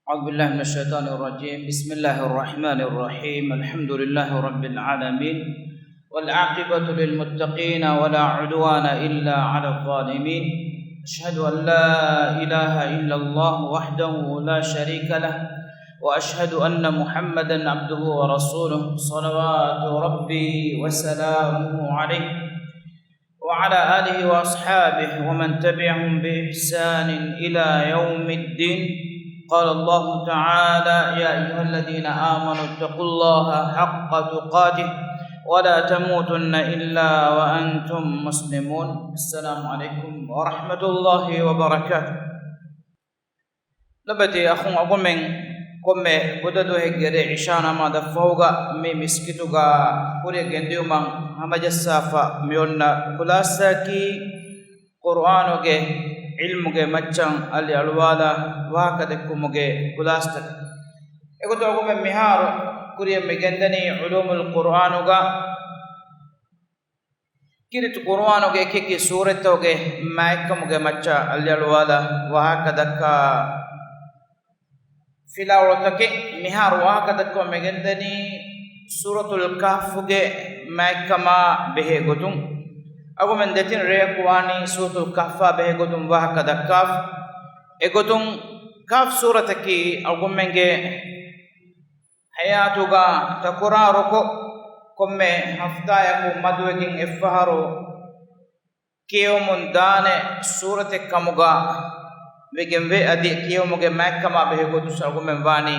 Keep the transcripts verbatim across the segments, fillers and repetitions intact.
أعوذ بالله من الشيطان الرجيم. بسم الله الرحمن الرحيم. الحمد لله رب العالمين. والعاقبة للمتقين ولا عدوان إلا على الظالمين. أشهد أن لا إله إلا الله وحده لا شريك له. وأشهد أن محمدا عبده ورسوله. صلوات ربي وسلامه عليه. وعلى آله وأصحابه ومن تبعهم بإحسان إلى يوم الدين. قال الله تعالى: يا أيها الذين آمنوا اتقوا الله حق تقاته ولا تموتن إلا وأنتم مسلمون. السلام عليكم ورحمة الله وبركاته. ލޮބުވެތި އަޚުން އަޅުގަނޑުމެން ކޮންމެ ބުދަ ދުވަހެއްގެ ރޭ އިޝާ ނަމާދަށް ފަހުގަ މި މިސްކިތުގަ ކުރިއަށް ގެންދިއުމަށް ހަމަޖައްސާފަ މިއޮންނަ ކުލާސާއަކީ ޤުރުއާނުގެ ޢިލްމުގެ މައްޗަށް އަލިއަޅުވާލާ ވާހަކަ ދެއްކުމުގެ ކުލާސްތަކެއް. އެގޮތުން އަޅުގަނޑުމެން މިހާރު ކުރިއަށް މި ގެންދަނީ ޢުލޫމުލް ޤުރުއާނުގަ ކީރިތި ޤުރުއާނުގެ އެކިއެކި ސޫރަތްތަކުގެ މާތްކަމުގެ މައްޗަށް އަލިއަޅުވާލާ ވާހަކަ ދައްކާ ފިލާވަޅުތަކެއް. މިހާރު ވާހަކަ ދައްކަމުން މި ގެންދަނީ ސޫރަތުލް ކަހްފުގެ މާތްކަމާ ބެހޭ ގޮތުން. އަޅުގަނޑުމެން ދެތިން ރެޔަކު ވާނީ ސޫރަތުލް ކަހްފާ ބެހޭ ގޮތުން ވާހަކަ ދައްކާފަ. އެގޮތުން ކަހްފް ސޫރަތަކީ އަޅުގަނޑުމެންގެ ޙަޔާތުގަ ތަކުރާރުކޮށް، ކޮންމެ ހަފްތާއަކު މަދުވެގެން އެއްފަހަރު ކިޔެވުމުން ދާނެ ސޫރަތެއް ކަމުގަ ވެގެންވޭ. އަދި ކިޔެވުމުގެ މާތްކަމާ ބެހޭ ގޮތުން އަޅުގަނޑުމެން ވާނީ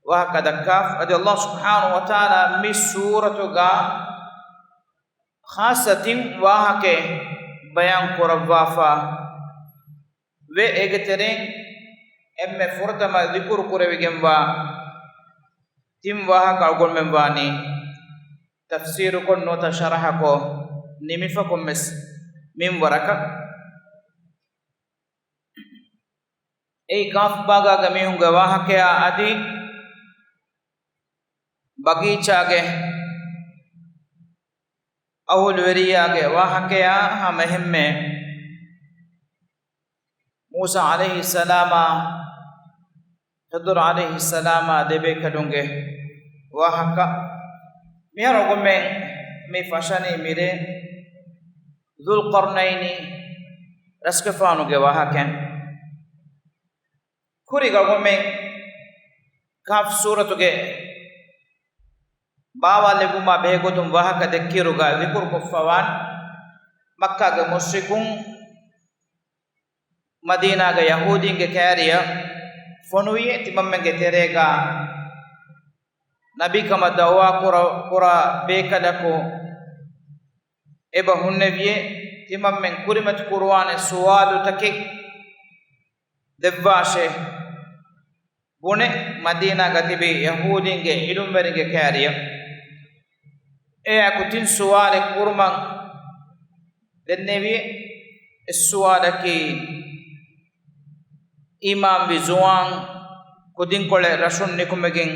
ވާހަކަ ދައްކާފަ. އަދި ﷲ ސުބްޙާނަހޫ ވަތަޢާލާ މި ސޫރަތުގަ ޚާއްޞަ ތިން ވާހަކައެއް ބަޔާން ކުރައްވާފަ ވޭ. އޭގެ ތެރެއިން އެންމެ ފުރަތަމަ ޛިކުރު ކުރެވިގެންވާ ތިން ވާހަކަ އަޅުގަނޑުމެން ވާނީ ތަފްސީރުކޮށް ނުވަތަ ޝަރަޙަކޮށް ނިމިފަ ކޮންމެސް މިންވަރަކަށް. އެއީ ކަހްފް ބާގާގެ މީހުންގެ ވާހަކަޔާ އަދި ބަގީޗާގެ އަހުލުވެރިޔާގެ ވާހަކަޔާ ހަމަ އެހެންމެ މޫސާ ޢަލައިހިއްސަލާމާ ޚިޟުރު ޢަލައިހިއްސަލާމާ ދެބޭކަލުންގެ ވާހަކަ. މިހާރު އަޅުގަނޑުމެން މި ފަށަނީ މިރޭ ޛުލްޤަރްނައިނި ރަސްގެފާނުގެ ވާހަކައިން. ކުރި އަޅުގަނޑުމެން ކަހްފް ސޫރަތުގެ ބާވާލެއްވުމާ ބެހޭގޮތުން ވާހަކަ ދެއްކިއިރުގަ ޛިކުރުކޮށްފަވާން، މައްކާގެ މުޝްރިކުން މަދީނާގެ ޔަހޫދީންގެ ކައިރިއަށް ފޮނުވިއޭ، ތިމަންމެންގެ ތެރޭގަ ނަބީކަމަށް ދަޢުވާ ކުރަ-، ކުރާ ބޭކަލަކު އެބަ ހުންނެވިއޭ. ތިމަންމެން ކުރިމަތި ކުރުވާނެ ސުވާލުތަކެއް ދެއްވާށޭ ބުނެ، މަދީނާގަ ތިބި ޔަހޫދީންގެ ޢިލްމުވެރިންގެ ކައިރިއަށް އެއާއެކު ތިން ސުވާލެއް ކުރުމަށް ދެންނެވި. އެއް ސުވާލަކީ، އީމާންވި ޒުވާން ކުދިންކޮޅެއް ރަށުން ނިކުމެގެން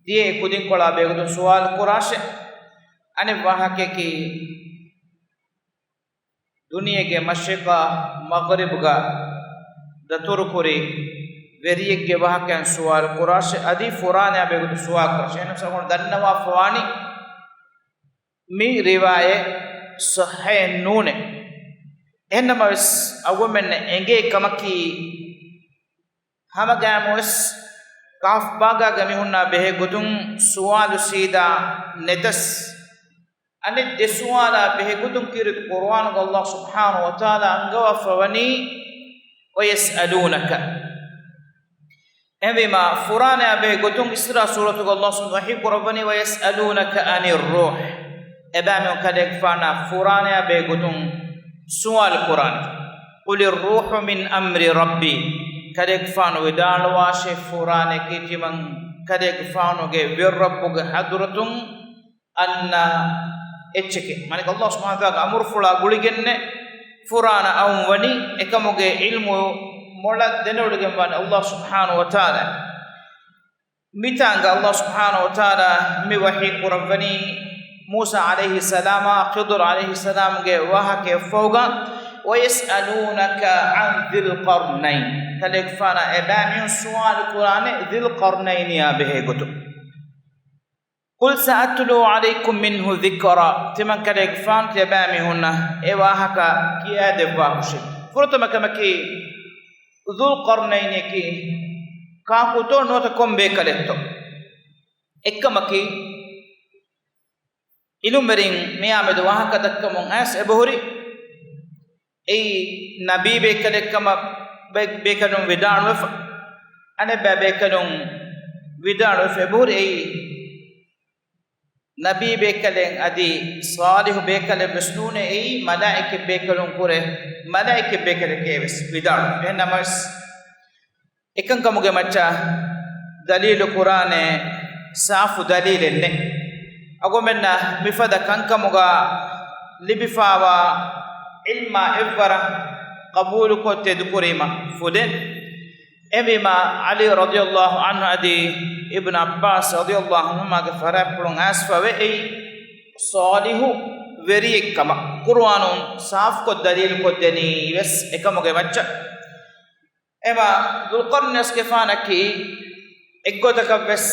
ދިޔައީ ކުދިންކޮޅާ ބެހޭގޮތުން ސުވާލު ކުރާށޭ. އަނެއް ވާހަކަޔަކީ، ދުނިޔޭގެ މަޝްރިޤާ މަޣްރިބްގަ ދަތުރުކުރި ވެރިއެއްގެ ވާހަކައިން ސުވާލު ކުރާށޭ، އަދި ފުރާނަޔާ ބެހޭގޮތުން ސުވާލު ކުރާށޭ. އެހެންނަމަވެސް އަޅުގަނޑު ދަންނަވާފަވާނީ މި ރިވާޔަތް ޞައްޙައެއް ނޫނޭ. އެހެންނަމަވެސް އަޅުގަނޑުމެންނަށް އެނގޭ ކަމަކީ، ހަމަގައިމުވެސް ކަހްފް ބާގާގެ މީހުންނާ ބެހޭގޮތުން ސުވާލު ސީދާ ނެތަސް، އަނެއް ދެ ސުވާލާ ބެހޭގޮތުން ކީރިތި ޤުރުއާނުގަ ﷲ ސުބްޙާނަހޫ ވަތަޢާލާ އަންގަވާފަވަނީ، ويسألونك. އެހެންވީމާ، ފުރާނަޔާ ބެހޭގޮތުން އިސްރާ ސޫރަތުގަ ﷲ ސުބްޙާނަހޫ ވަތަޢާލާ ވަޙީ ކުރައްވަނީ، ويسألونك عن الروح. އެބައިމީހުން ކަލޭގެފާނާ ފުރާނަޔާ ބެހޭގޮތުން ސުވާލު ކުރާނެ. قل الروح من أمر ربي. ކަލޭގެފާނު ވިދާޅުވާށޭ، ފުރާނަޔަކީ ތިމަން ކަލޭގެފާނުގެ ވެރިރައްބުގެ ޙަޟްރަތުން އަންނަ އެއްޗެކޭ. މާނައަކީ ﷲ ސުބްޙާނަހޫ ވަތަޢާލާގެ އަމުރުފުޅާ ގުޅިގެންނޭ ފުރާނަ އައުން ވަނީ، އެކަމުގެ ޢިލްމު މޮޅަށް ދެނެވޮޑިގެންވާނެ ﷲ ސުބްޙާނަހޫ ވަތަޢާލާ. މިތާނގަ ﷲ ސުބްޙާނަހޫ ވަތަޢާލާ މި ވަޙީ ކުރައްވަނީ މޫސާ ޢަލައިހިއްސަލާމާ ޚިޟުރު ޢަލައިހިއްސަލާމްގެ ވާހަކައަށްފަހުގަ، ويسألونك عن ذي القرنين. ކަލޭގެފާނާ އެބައިމީހުން ސުވާލު ކުރާނެ ޛުލްޤަރްނައިނިއާ ބެހޭ ގޮތުން. قل سأتلو عليكم منه ذكرا. ތިމަން ކަލޭގެފާނު ތިޔަބައިމީހުންނަށް އެ ވާހަކަ ކިޔާދެއްވާހުށި. ފުރަތަމަ ކަމަކީ، ޛުލްޤަރްނައިން އަކީ ކާކުތޯ ނުވަތަ ކޮން ބޭކަލެއްތޯ؟ އެއްކަމަކީ، އިލުމްވެރިން މިއާމެދު ވާހަކަ ދައްކަމުން އައިސް އެބަހުރި، އެއީ ނަބީ ބޭކަލެއް ކަމަށް ބޭ-، ބޭކަލުން ވިދާޅުވެފަ، އަނެއްބައި ބޭކަލުން ވިދާޅުވެފަ އެބަހުރި، އެއީ ނަބީ ބޭކަލެއް އަދި ޞާލިޙު ބޭކަލެއް ވެސް ނޫނޭ، އެއީ މަލާއިކަ ބޭކަލުން ކުރެ މަލާއިކަ ބޭކަލެކޭ ވެސް ވިދާޅުވި. އެހެންނަމަވެސް، އެކަންކަމުގެ މައްޗަށް ދަލީލު ކުރާނެ ސާފު ދަލީލެއް ނެތް. އަޅުގަނޑުމެންނަށް މިފަދަ ކަންކަމުގަ ލިބިފާވާ ޢިލްމާ އެއްވަރަށް ޤަބޫލުކޮށް ތެދުކުރީމަ ފުދޭން. އެހެންވީމާ، ޢަލީ ރަޟިޔަﷲ ޢަންހު އަދި އިބްނު ޢައްބާސް ރަޟިޔަﷲ ޢަންހުމާގެ ފަރާތްޕުޅުން އައިސްފަވޭ، އެއީ ޞާލިޙު ވެރިއެއްކަމަށް ޤުރުއާނުން ސާފުކޮށް ދަލީލުކޮށްދެނީ ވެސް އެކަމުގެ މައްޗަށް. އެމަ ޛުލްޤަރްނައިން ރަސްގެފާނަކީ އެއްގޮތަކަށް ވެސް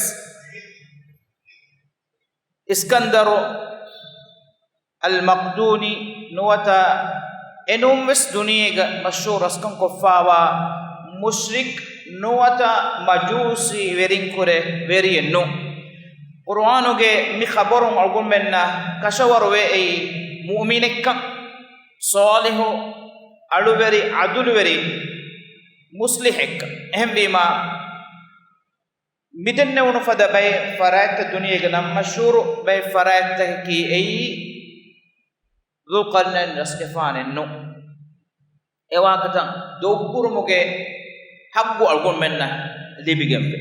އިސްކަންދަރު އަލް މަޤްދޫނީ ނުވަތަ އެނޫން ވެސް ދުނިޔޭގަ މަޝްހޫރު ރަސްކަން ކޮށްފާވާ މުޝްރިކް ނުވަތަ މަޖޫސީ ވެރިން ކުރެ ވެރިއެއް ނޫން. ޤުރުއާނުގެ މި ޚަބަރުން އަޅުގަނޑުމެންނަށް ކަށަވަރުވޭ އެއީ މުއުމިނެއްކަން، ޞާލިޙު، އަޅުވެރި، ޢަދުލުވެރި، މުޞްލިޙެއްކަން. އެހެންވީމާ، މިދެންނެވުނު ފަދަ ބައެއް ފަރާތްތައް، ދުނިޔޭގެ ނަން މަޝްހޫރު ބައެއް ފަރާތްތަކަކީ އެއީ ޛުލްޤަރްނައިން ރަސްގެފާނެއް ނޫން. އެވާހަކަތައް ދޮގުކުރުމުގެ ޙައްޤު އަޅުގަނޑުމެންނަށް ލިބިގެންފި.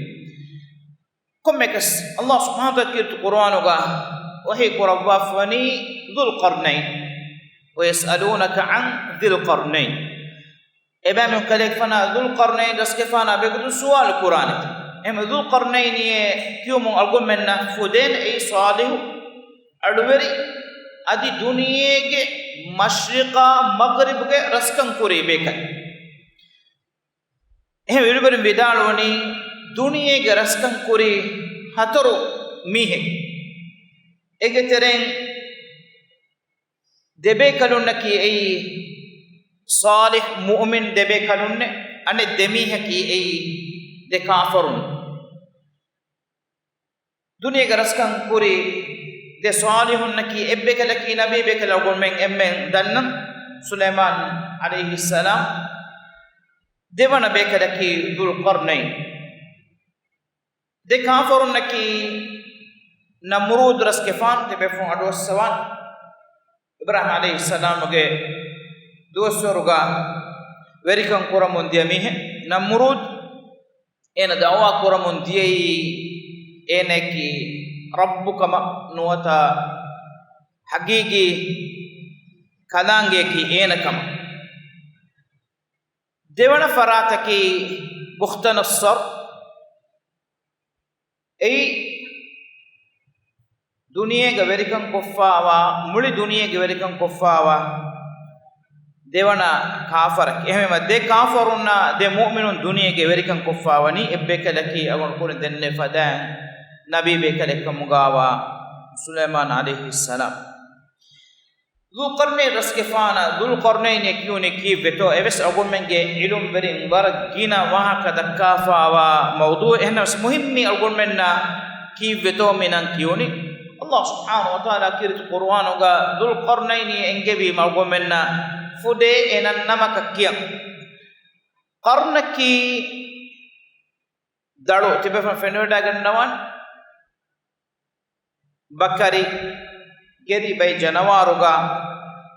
ކޮންމެކަސް، ﷲ ސުބްޙާނަހޫ ވަތަޢާލާ ކީރިތި ޤުރުއާނުގަ ވަޙީ ކުރައްވާފަވަނީ ޛުލްޤަރްނައިން. ويسألونك عن ذي القرنين. އެބައިމީހުން ކަލޭގެފާނާ ޛުލްޤަރްނައިން ރަސްގެފާނާ ބެގުދު ސުވާލު ކުރާނެތަ؟ އެހެން ޛުލްޤަރްނައިނިއޭ ކިޔުމުން އަޅުގަނޑުމެންނަށް ފުދޭން އެއީ ޞާލިޙު އަޅުވެރި އަދި ދުނިޔޭގެ މަޝްރިޤާ މަޣްރިބުގެ ރަސްކަން ކުރީ ބޭކަލެއް. އެހެން އިލްމުވެރިން ވިދާޅުވަނީ، ދުނިޔޭގެ ރަސްކަން ކުރީ ހަތަރު މީހެއް. އޭގެ ތެރެއިން ދެބޭކަލުންނަކީ އެއީ ޞާލިޙު މުއުމިން ދެބޭކަލުންނެއް، އަނެއް ދެމީހަކީ އެއީ ދެ ކާފަރުން. ދުނިޔޭގެ ރަސްކަން ކުރި ދެ ޞާލިޙުންނަކީ އެއްބޭކަލަކީ ނަބީ ބޭކަލެއް އަޅުގަނޑުމެން އެންމެން ދަންނަން، ސުލައިމާން ޢަލައިހިއްސަލާމް. ދެވަނަ ބޭކަލަކީ ޛުލްޤަރްނައިން. ދެ ކާފަރުންނަކީ ނަމްރޫދު ރަސްގެފާނު ތިބޭފުޅުން އަޑުއައްސަވާން. އިބްރާހީމް ޢަލައިހިއްސަލާމުގެ ދުވަސްވަރުގަ ވެރިކަން ކުރަމުން ދިޔަ މީހެއް ނަމްރޫދު. އޭނަ ދަޢުވާ ކުރަމުން ދިޔައީ އޭނައަކީ ރައްބު ކަމަށް ނުވަތަ ޙަޤީޤީ ކަލާނގެއަކީ އޭނަ ކަމަށް. ދެވަނަ ފަރާތަކީ ބުޚްތަނައްޞަރު. އެއީ ދުނިޔޭގަ ވެރިކަން ކޮށްފާވާ، މުޅި ދުނިޔޭގެ ވެރިކަން ކޮށްފާވާ ދެވަނަ ކާފަރަކީ. އެހެންވީމަ، ދެ ކާފަރުންނާ ދެ މުއުމިނުން ދުނިޔޭގެ ވެރިކަން ކޮށްފާވަނީ އެއްބޭކަލަކީ އަޅުގަނޑު ކުރިން ދެންނެވި ފަދައިން ނަބީ ބޭކަލެއްކަމުގާވާ ސުލައިމާން ޢަލައިހިއްސަލާމް. ޛުލްޤަރްނައިން ރަސްގެފާނަށް ޛުލްޤަރްނައިން ކިޔުނީ ކީއްވެތޯ؟ އެވެސް އަޅުގަނޑުމެންގެ ޢިލްމުވެރިން ވަރަށް ގިނަ ވާހަކަ ދައްކާފާވާ މައުޟޫޢެއް. އެހެންނަމަވެސް މުހިއްމީ އަޅުގަނޑުމެންނަށް ކީއްވެތޯ މި ނަން ކިޔުނީ؟ ﷲ ސުބްޙާނަހޫ ވަތަޢާލާ ކީރިތި ޤުރުއާނުގަ ޛުލްޤަރްނައިން އެންގެވީމަ އަޅުގަނޑުމެންނަށް ފުދޭ އެ ނަން ނަމަކަށް ކިޔަން. ޤަރްނަކީ ދަޅު ތިބޭފުޅުން ފެނިވަޑައިގަންނަވާނެ. ބަކަރި، ގެރި ބައި ޖަނަވާރުގަ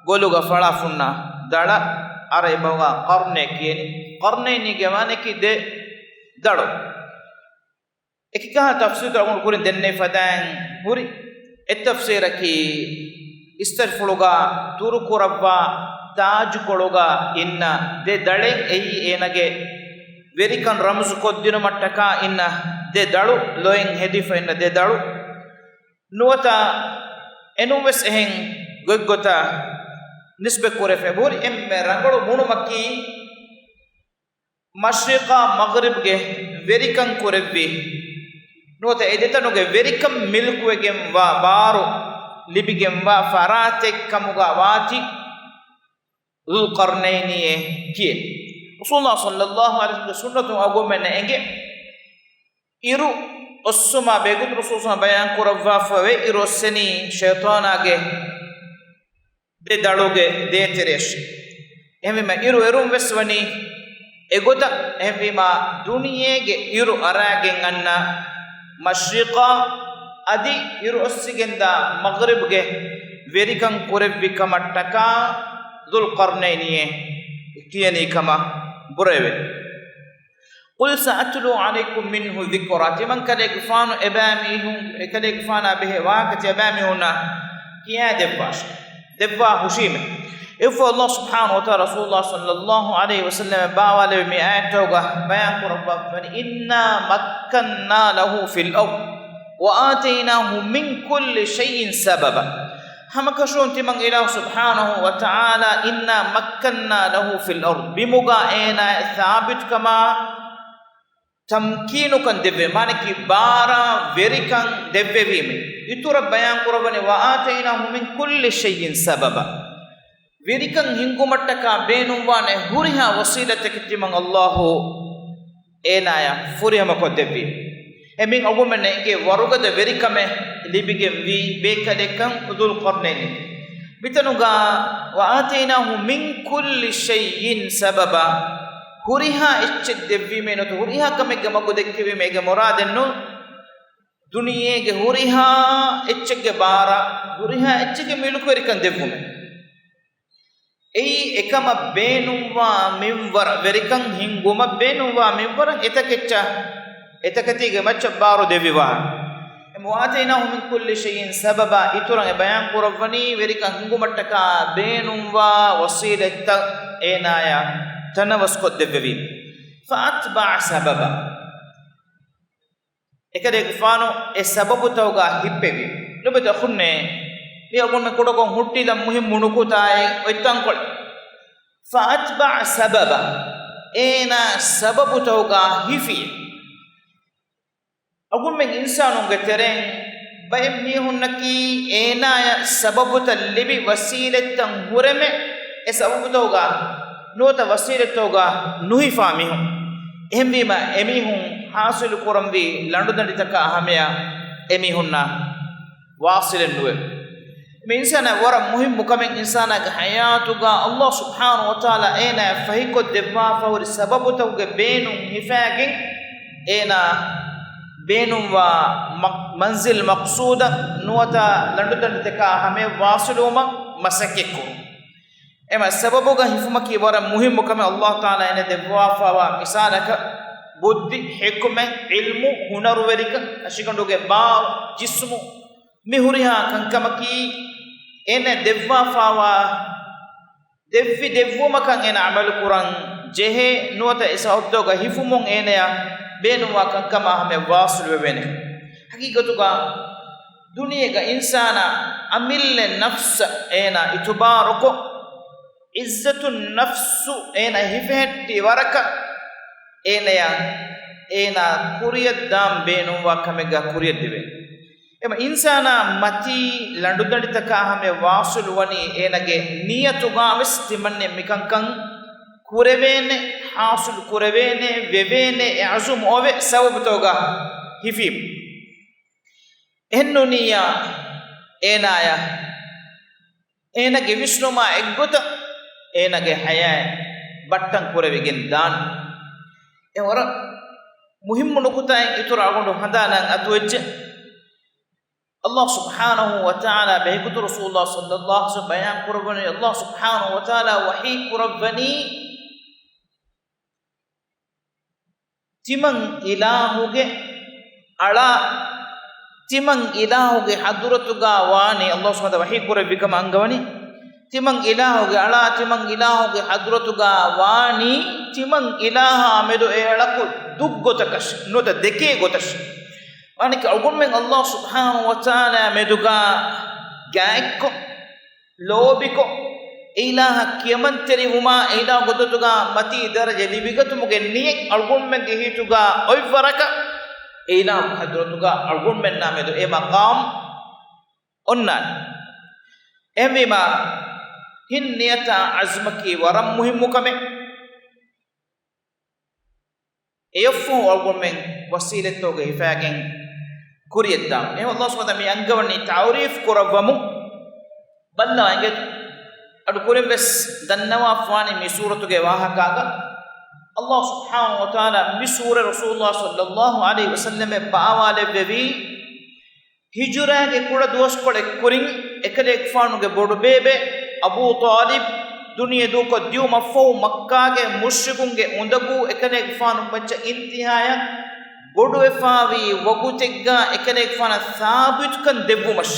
ގޮލުގަ ފަޅާ ފުންނަ ދަޅަށް ޢަރަބި ބަހުގަ ޤަރްނޭ ކިޔަނީ. ޤަރްނައިނީގެ މާނައަކީ ދެ ދަޅު. އެކި ކަހަލަ ތަފްސީރުތައް އަޅުގަނޑު ކުރިން ދެންނެވި ފަދައިން ހުރި. އެއް ތަފްސީރަކީ އިސްތަށިފުޅުގަ ތުރުކުރައްވާ ތާޖުކޮޅުގަ އިންނަ ދެ ދަޅެއް އެއީ އޭނަގެ ވެރިކަން ރަމްޒު ކޮށްދިނުމަށްޓަކާ އިންނަ ދެ ދަޅު، ލޮއިން ހެދިފަ އިންނަ ދެ ދަޅު. ނުވަތަ އެނޫންވެސް އެހެން ގޮތްގޮތަށް ނިސްބަތް ކުރެފަ އެބަހުރި އެންމެ ރަނގަޅު ބުނުމަކީ، މަޝްރިޤާ މަޣްރިބްގެ ވެރިކަން ކުރެއްވި، ނުވަތަ އެ ދެތަނުގެ ވެރިކަން މިލްކުވެގެންވާ ބާރު ލިބިގެންވާ ފަރާތެއް ކަމުގަ ވާތީ ޛުލްޤަރްނައިނީއޭ ކިޔޭ. ރަސޫލާ ޞައްލައްލާހު ޢަލައިހި ވަސައްލަމްގެ ސުންނަތުން އަގުމެންނަށް އެނގޭ، އިރު އޮއްސުމާ ބެހޭގޮތުން ރަސޫލާ ބަޔާން ކުރައްވާފަ އޮތް އިރު އޮއްސެނީ ޝައިޠާނާގެ ދެ ދަޅުގެ ދޭތެރެއަށް. އެހެންވީމަ އިރު އެރުން ވެސް ވަނީ އެގޮތަށް. އެހެންވީމަ ދުނިޔޭގެ އިރު އަރާގެން އަންނަ މަޝްރިޤާ އަދި އިރު އޮއްސިގެންދާ މަޣްރިބްގެ ވެރިކަން ކުރެއްވި ކަމަށްޓަކާ ޛުލްޤަރްނައިނީއޭ ކިޔަނީ ކަމަށް ބުރައެވެ. قل سأتلو عليكم منه ذكرا. ތިމަން ކަލޭގެފާނު އެބައިމީހުން، އެކަލޭގެފާނާ ބެހޭ ވާހަކަ ތިޔަބައިމީހުންނަށް ކިޔާދެއްވާށޭ. ދެއްވާ ހުށީމޭ. އެއަށްފަހު ﷲ ސުބްޙާނަހޫ ވަތަޢާލާ ރަސޫލުﷲ ޞައްލައްލާހު ޢަލައިހި ވަސައްލަމަށް ބާވާލެވެ މި އާޔަތްތަކުގަ ބަޔާން ކުރައްވާފައިވަނީ، إنا مكنا له في الأرض وآتيناه من كل شيء سببا. ހަމަކަށަވަރުން ތިމަން އިލާހު ސުބްޙާނަހޫ ވަތަޢާލާ إنا مكنا له في الأرض، ބިމުގަ އޭނާ ސާބިތުކަމާ ތަމްކީނުކަން ދެއްވެ، މާނައަކީ ބާރާ ވެރިކަން ދެއްވެވީމެ. އިތުރަށް ބަޔާން ކުރައްވަނީ، وآتيناه من كل شيء سببا. ވެރިކަން ހިންގުމަށްޓަކާ ބޭނުންވާނެ ހުރިހާ ވަސީލަތެއް ތިމަން ﷲ އޭނާޔަށް ފުރިހަމަކޮށްދެއްވީ. އެމީހުން އަގުމެންނަށް އެނގޭ ވަރުގަދަ ވެރިކަމެއް ލިބިގެންވީ ބޭކަލެއްކަން ޛުލްޤަރްނައިން. މިތަނުގަ، وآتيناه من كل شيء سببا، ހުރިހާ އެއްޗެއް ދެއްވީމޭ ނުވަތަ ހުރިހާ ކަމެއްގެ މަގު ދެއްކެވީމޭ އޭގެ މުރާދެއްނު ދުނިޔޭގެ ހުރިހާ އެއްޗެއްގެ ބާރަށް ހުރިހާ އެއްޗެއްގެ މިލްކުވެރިކަން ދެއްވުމެއް. އެއީ އެކަމަށް ބޭނުންވާ މިންވަރަށް، ވެރިކަން ހިންގުމަށް ބޭނުންވާ މިންވަރަށް އެތަކެއްޗަށް، އެތަކެތީގެ މައްޗަށް ބާރު ދެއްވި ވާހަކަ. وآتيناه من كل شيء سببا، އިތުރަށް އެ ބަޔާން ކުރައްވަނީ ވެރިކަން ހިންގުމަށްޓަކާ ބޭނުންވާ ވަސީލަތްތައް އޭނާޔަށް ތަނަވަސްކޮށްދެއްވެވީ. فأتبع سببا. އެކަލޭގެފާނު އެ ސަބަބުތަކުގަ ހިއްޕެވި. ލޮބުވެތި އަޚުންނޭ، މި އަގުން މި ކުޑަކޮށް ހުއްޓިލަން މުހިއްމު ނުކުތާއެއް އޮތް ތަންކޮޅެއް. فأتبع سببا، އޭނާ ސަބަބުތަކުގަ ހިފި. އަގުންމެން އިންސާނުންގެ ތެރެއިން ބައެއް މީހުންނަކީ އޭނާޔަށް ސަބަބުތައް ލިބި ވަސީލަތްތައް ހުރެމެ، އެ ސަބަބުތަކުގަ ނުވަތަ ވަސީލަތްތަކުގަ ނުހިފާ މީހުން. އެހެންވީމަ އެމީހުން ހާސިލު ކުރަންވީ ލަނޑުދަނޑިތަކާ ހަމަޔަށް އެމީހުންނަށް ވާޞިލެއް ނުވޭ. މި އިންސާނާ ވަރަށް މުހިއްމު ކަމެއް އިންސާނާގެ ޙަޔާތުގަ ﷲ ސުބްޙާނަހޫ ވަތަޢާލާ އޭނާޔަށް ފަހިކޮށްދެއްވާފަ ހުރި ސަބަބުތަކުގެ ބޭނުން ހިފާގެން އޭނާ ބޭނުންވާ މަ-، މަންޒިލް މަޤްޞޫދަށް ނުވަތަ ލަނޑުދަނޑިތަކާ ހަމަޔަށް ވާޞިލުވުމަށް މަސައްކަތްކުރުން. އެމަ ސަބަބުގަ ހިފުމަކީ ވަރަށް މުހިއްމު ކަމެއް. ﷲ ތަޢާލާ އޭނަ ދެއްވާފައިވާ މިސާލަކަށް ބުއްދި، ޙިކުމަތް، ޢިލްމު، ހުނަރުވެރިކަން، އަށިގަނޑުގެ ބާރު، ޖިސްމު، މި ހުރިހާ ކަންކަމަކީ އޭނަ ދެއްވާފައިވާ، ދެއްވި ދެއްވުމަކަށް އޭނަ ޢަމަލު ކުރަން ޖެހޭ ނުވަތަ އެ ސަބަބުތަކުގަ ހިފުމުން އޭނަޔަށް ބޭނުންވާ ކަންކަމާ ހަމަޔަށް ވާޞިލުވެވޭނެ. ޙަޤީޤަތުގަ ދުނިޔޭގަ އިންސާނާ އަމިއްލަ ނަފްސަށް އޭނާ އިތުބާރުކޮށް، ޢިއްޒަތު ނަފްސު އޭނާ ހިފެހެއްޓި ވަރަކަށް އޭނަޔަށް އޭނާ ކުރިއަށްދާން ބޭނުންވާ ކަމެއްގަ ކުރިއަށްދެވޭ. އެމަ އިންސާނާ މަތީ ލަނޑުދަނޑިތަކާ ހަމަޔަށް ވާޞިލުވަނީ އޭނަގެ ނިޔަތުގަވެސް ތިމަންނެ މިކަންކަން ކުރެވޭނެ، ޙާޞިލު ކުރެވޭނެ، ވެވޭނެ، އެ ޢަޒުމު އޮވެ ސަބަބުތަކުގަ ހިފީމަ. އެހެންނޫނިއްޔާ އޭނާޔަށް އޭނަގެ ވިސްނުމާ އެއްގޮތަށް އޭނަގެ ޙަޔާތް ބައްޓަން ކުރެވިގެން ދާނެ. އެ ވަރަށް މުހިއްމު ނުކުތާއެއް. އިތުރަށް އަޅުގަނޑު ހަނދާނަށް އަތުވެއްޖެ. ﷲ ސުބްޙާނަހޫ ވަތަޢާލާ ބެހޭގޮތުން ރަސޫލުﷲ ޞައްލައްލާހު ޢަލައިހި ވަސައްލަމް ބަޔާން ކުރައްވަނީ، ﷲ ސުބްޙާނަހޫ ވަތަޢާލާ ވަޙީ ކުރައްވަނީ، ތިމަން އިލާހުގެ އަޅާ، ތިމަން އިލާހުގެ ޙަޟްރަތުގަ ވާނީ، ﷲ ސުބްޙާނަހޫ ވަތަޢާލާ ވަޙީ ކުރެއްވި ކަމަށް އަންގަވަނީ، ތިމަން އިލާހުގެ އަޅާ، ތިމަން އިލާހުގެ ޙަޟްރަތުގަ ވާނީ، ތިމަން އިލާހާ މެދު އެއަޅަކު ދުށްގޮތަކަށް ނުވަތަ ދެކޭ ގޮތަށް. މާނައަކީ އަޅުގަނޑުމެން ﷲ ސުބްޙާނަހޫ ވަތަޢާލާ މެދުގަ ގާތްކޮށް، ލޯބިކޮށް، އެއިލާހަށް ކިޔަމަންތެރިވުމާ، އެއިލާހު ގެ ދޮތުގާ މަތީ ދަރަޖަ ލިބިގަތުމުގެ ނިޔަތް އަޅުގަނޑުމެންގެ ހިތުގާ އޮތްވަރަކަށް، އެއިލާހު ޙަޟްރަތުގާ އަޅުގަނޑުމެންނާ މެދު އެ މަޤާމް އޮންނާނެ. އެހެންވީމާ، ހިތް ނިޔަތާ ޢަޒްމަކީ ވަރަށް މުހިއްމު ކަމެއް. އެޔަށްފަހު އަޅުގަނޑުމެން ވަސީލަތްތަކުގެ ހިފައިގެން ކުރިޔަށްދާން. އެހެން ﷲ ސުބްޙާނަހޫ ވަތަޢާލާ މި އަންގަވަނީ ތަޢުރީފް ކުރައްވަމުން. ބައްލަވާ އިނގޭތޯ. އަޑު ކުރިން ވެސް ދަންނަވާފަވާނީ މި ސޫރަތުގެ ވާހަކާގަ. ﷲ ސުބްޙާނަހޫ ވަތަޢާލާ މި ސޫރަ ރަސޫލުﷲ ޞައްލައްލާހު ޢަލައިހި ވަސައްލަމަށް ބާވާލެއްވެވީ، ހިޖުރާގެ ކުޑަ ދުވަސްކޮޅެއް ކުރިން އެކަލޭގެފާނުގެ ބޮޑުބޭބެ އަބޫ ޠާލިބް ދުނިޔެ ދޫކޮށް ދިޔުމަށްފަހު މައްކާގެ މުޝްރިކުންގެ އުނދަގޫ އެކަލޭގެފާނު މައްޗަށް އިންތިހާޔަށް ބޮޑުވެފާވީ ވަގުތެއްގާ އެކަލޭގެފާނަށް ސާބިތުކަން ދެއްވުމަށް.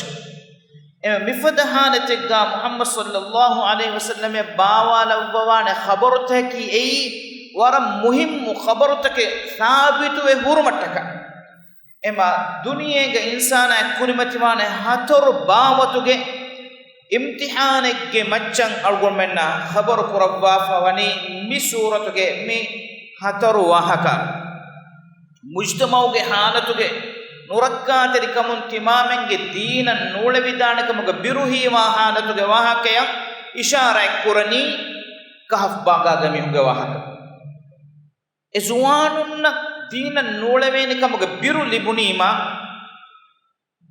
އެ މިފަދަ ޙާލަތެއްގާ މުޙައްމަދު ޞައްލައްލާހު ޢަލައިހި ވަސައްލަމަށް ބާވާލައްވަވާނެ ޚަބަރުތަކަކީ އެއީ ވަރަށް މުހިއްމު ޚަބަރުތަކެއް ސާބިތުވެ ހުރުމަށްޓަކާ. އެމަ ދުނިޔޭގެ އިންސާނާ ކުރިމަތިވާނެ ހަތަރު ބާވަތުގެ އިމްތިޙާނެއްގެ މައްޗަށް އަޅުގަނޑުމެންނަށް ޚަބަރު ކުރައްވާފަ ވަނީ މި ސޫރަތުގެ މި ހަތަރު ވާހަކަ. މުޖްތަމަޢުގެ ޙާލަތުގެ ނުރައްކާތެރިކަމުން ތިމާމެންގެ ދީނަށް ނޫޅެވިދާނެ ކަމުގެ ބިރުހީވާ ޙާލަތުގެ ވާހަކަޔަށް އިޝާރާތް ކުރަނީ ކަހަފް ބާގާގެ މީހުންގެ ވާހަކަ. އެ ޒުވާނުންނަށް ދީނަށް ނޫޅެވޭނެ ކަމުގެ ބިރު ލިބުނީމާ،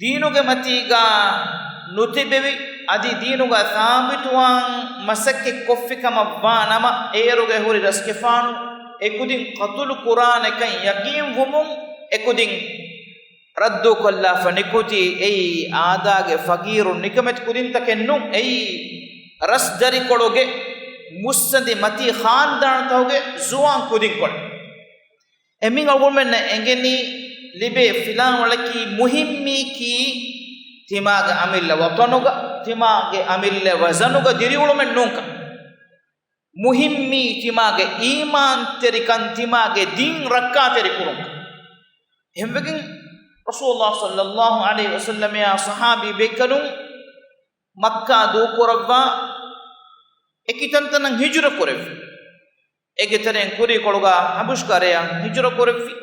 ދީނުގެ މަތީގާ ނުތިބެވި، އަދި ދީނުގާ ސާބިތުވާން މަސައްކަތް ކޮށްފި ކަމަށް ވާ ނަމަ، އޭރުގެ ހުރި ރަސްގެފާނު އެކުދިން ޤަތުލު ކުރާނެކަން ޔަޤީން ވުމުން، އެކުދިން ރައްދުކޮށްލާފަ ނިކުތީ. އެއީ އާދާގެ ފަގީރު ނިކަމެތި ކުދިންތަކެއް ނޫން. އެއީ ރަސްދަރިކޮޅުގެ މުއްސަނދި މަތީ ޚާންދާންތަކުގެ ޒުވާން ކުދިންކޮޅެއް. އެމީހުން އަޅުގަނޑުމެންނަށް އެނގެނީ ލިބޭ ފިލާވަޅަކީ މުހިއްމީކީ ތިމާގެ އަމިއްލަ ވަޠަނުގަ، ތިމާގެ އަމިއްލަ ވަޒަނުގަ ދިރިއުޅުމެއް ނޫންކަން. މުހިއްމީ ތިމާގެ އީމާންތެރިކަން، ތިމާގެ ދީން ރައްކާތެރިކުރުން. އެހެންވެގެން ރަސޫލުﷲ ޞައްލައްލާހު ޢަލައިހި ވަސައްލަމައާ ޞަޙާބީ ބޭކަލުން މައްކާ ދޫކުރައްވާ އެކި ތަންތަނަށް ހިޖުރަ ކުރެއްވި. އޭގެ ތެރެއިން ކުރީކޮޅުގާ ޙަބަޝް ކަރަޔަށް ހިޖުރަ ކުރެއްވި.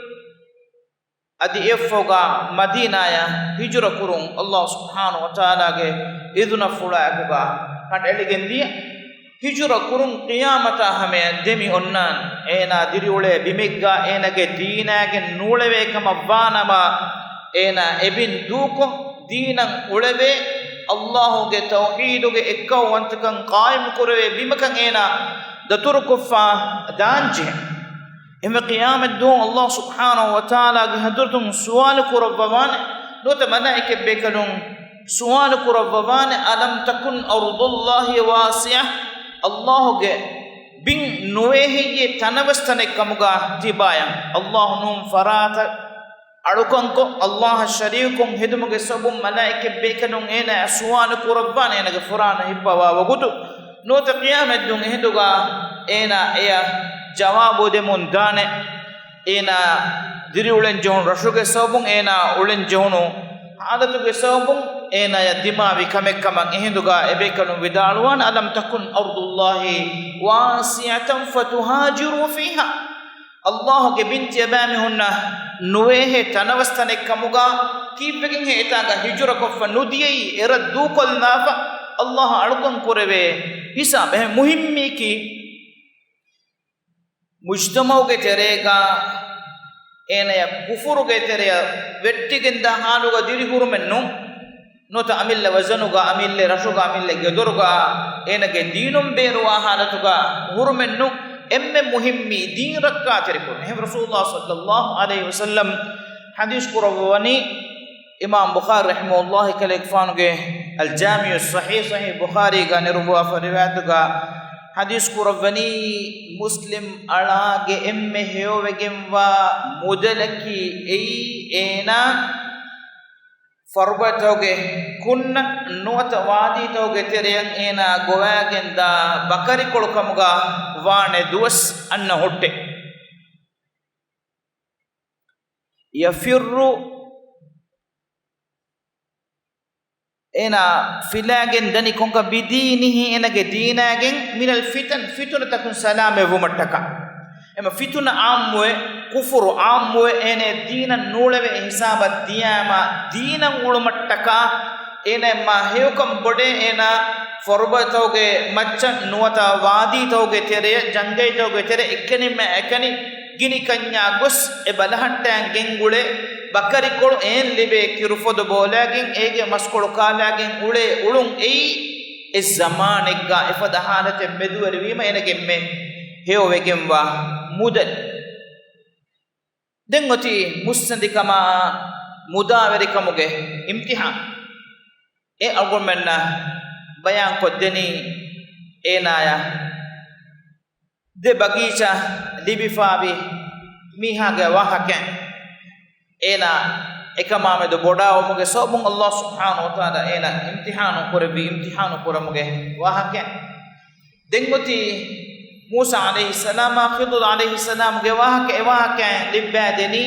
އަދި އެއަށްފަހުގާ މަދީނާޔަށް ހިޖުރަ ކުރުން ﷲ ސުބްޙާނަހޫ ވަތަޢާލާގެ އިޛުނަފުޅާއެކުގާ ކަނޑައެޅިގެން ދިޔަ. ހިޖުރަ ކުރުން ޤިޔާމަތާ ހަމަޔަށް ދެމި އޮންނާނެ. އޭނާ ދިރިއުޅޭ ބިމެއްގާ އޭނާގެ ދީނާގެން ނޫޅެވޭ ކަމަށް ވާނަމަ، އޭނާ އެބިން ދޫކޮށް ދީނަށް އުޅެވޭ، ﷲ ގެ ތައުޙީދުގެ އެއްކައުވަންތަކަން ޤާއިމް ކުރެވޭ ބިމަކަށް އޭނާ ދަތުރުކޮށްފަ ދާންޖެހޭ. އެހެންވެ ޤިޔާމަތްދުވަހު ﷲ ސުބްޙާނަހޫ ވަތަޢާލާގެ ޙަޟްރަތުން ސުވާލު ކުރައްވަވާނެ. ނުވަތަ މަލާއިކަތް ބޭކަލުން ސުވާލު ކުރައްވަވާނެ، ألم تكن أرض الله واسعة؟ ﷲ ގެ ބިން ނުވޭ ހެއްޔޭ ތަނަވަސް ތަނެއް ކަމުގާ ތިބާޔަން؟ ﷲ ނޫން ފަރާތަށް އަޅުކަންކޮށް، ﷲ އަށް ޝަރީކުން ހެދުމުގެ ސަބަބުން މަލާއިކަތް ބޭކަލުން އޭނާއަށް ސުވާލު ކުރައްވާނެ އޭނާގެ ފުރާނަ ހިއްޕަވާ ވަގުތު. ނުވަތަ ޤިޔާމަތްދުވަހު އެހިނދުގާ އޭނާ އެޔަށް ޖަވާބު ދެމުން ދާނެ. އޭނާ ދިރިއުޅެން ޖެހުނު ރަށުގެ ސަބަބުން، އޭނާ އުޅެން ޖެހުނު ޙާލަތުގެ ސަބަބުން އޭނާޔަށް ދިމާވި ކަމެއް ކަމަށް އެހިނދުގާ އެބޭކަލުން ވިދާޅުވާނެ، ألم تكن أرض الله واسعة فتهاجروا فيها؟ ﷲ ގެ ބިން ތިޔަބައިމީހުންނަށް ނުވޭހޭ ތަނަވަސް ތަނެއް ކަމުގާ ކީއްވެގެންހޭ އެތާގަ ހިޖުރަކޮށްފަ ނުދިޔައީ؟ އެރަށް ދޫކޮށްލާފަ ﷲ އަޅުކަން ކުރެވޭ ހިސާބެއް. އެހެން މުހިއްމީކީ މުޖްތަމަޢުގެ ތެރޭގަ އޭނަޔަށް ކުފުރުގެ ތެރެއަށް ވެއްޓިގެންދާ ޙާލުގަ ދިރިހުރުމެއް ނޫން. ނުވަތަ އަމިއްލަ ވަޒަނުގަ، އަމިއްލަ ރަށުގަ، އަމިއްލަ ގެދޮރުގަ އޭނަގެ ދީނުން ބޭރުވާ ޙާލަތުގަ ހުރުމެއް ނޫން. އެންމެ މުހިއްމީ ދީން ރައްކާތެރިކުރުން. އެހެން ރަސޫލުﷲ ޞައްލައްލާހު ޢަލައިހި ވަސައްލަމް ޙަދީޘް ކުރައްވަވަނީ، އިމާމް ބުޚާރީ ރަޙިމަހުﷲ ކަލޭގެފާނުގެ އަލްޖާމިޢުއްޞަޙީޙް، ޞަޙީޙް ބުޚާރީގަ ނެރުއްވާފަ ރިވާޔަތުގަ ޙަދީޘް ކުރައްވަނީ، މުސްލިމް އަޅާގެ އެންމެ ހެޔޮވެގެންވާ މުދަލަކީ އެއީ އޭނާ ފަރުބަތަކުގެ ކުންނަށް ނުވަތަ ވާދީތަކުގެ ތެރެއަށް އޭނާ ގޮވައިގެންދާ ބަކަރިކޮޅު ކަމުގަ ވާނެ ދުވަސް އަންނަ ހުއްޓެއް. يفر އޭނާ ފިލާގެން ދަނީ ކޮންކަ؟ ބިދީނިހި، އޭނާގެ ދީނާގެން، މިނަލް ފިތަން، ފިތުނަތަކުން ސަލާމަތްވުމަށްޓަކާ. އެމަ ފިތުނަ އާއްމުވެ، ކުފުރު އާއްމުވެ، އޭނާ ދީނަށް ނޫޅެވޭ ހިސާބަށް ދިޔާމާ، ދީނަށް އުޅުމަށްޓަކާ އޭނާ މާ ހެޔޮކަން ބޮޑޭ. އޭނާ ފަރުބަދަތަކުގެ މައްޗަށް ނުވަތަ ވާދީތަކުގެ ތެރެއަށް، ޖަންގަލްތަކުގެ ތެރެއަށް އެކަނިމެ އެކަނި ގިނި ކަންޏާ ގޮސް އެ ބަލަހައްޓައިގެން ގުޅޭ. ބަކަރިކޮޅު އޭން ލިބޭ ކިރުފޮދު ބޯލާގެން، އޭގެ މަސްކޮޅު ކާލާގެން އުޅޭ އުޅުން އެއީ އެ ޒަމާނެއްގަ އެފަދަ ހާލަތެއް މެދުވެރިވީމަ އޭނަގެ އެންމެ ހެޔޮވެގެންވާ މުދަލް. ދެން އޮތީ މުއްސަނދިކަމާ މުދާވެރިކަމުގެ އިމްތިހާން. އެ އަޅުގަނޑުމެންނަށް ބަޔާންކޮށްދެނީ އޭނާޔަށް ދެ ބަގީޗާ ލިބިފާވި މީހާގެ ވާހަކައެއް. އޭނާ އެކަމާމެދު ބޮޑާވުމުގެ ސަބަބުން ﷲ ސުބްޙާނަހޫ ވަތަޢާލާ އޭނާ އިމްތިޙާނު ކުރެއްވި، އިމްތިޙާނު ކުރުމުގެ ވާހަކައެއް. ދެން އޮތީ މޫސާ ޢަލައިހިއްސަލާމާ ޚިޟުރު ޢަލައިހިއްސަލާމުގެ ވާހަކަ، އެ ވާހަކައެއް ލިއްބައިދެނީ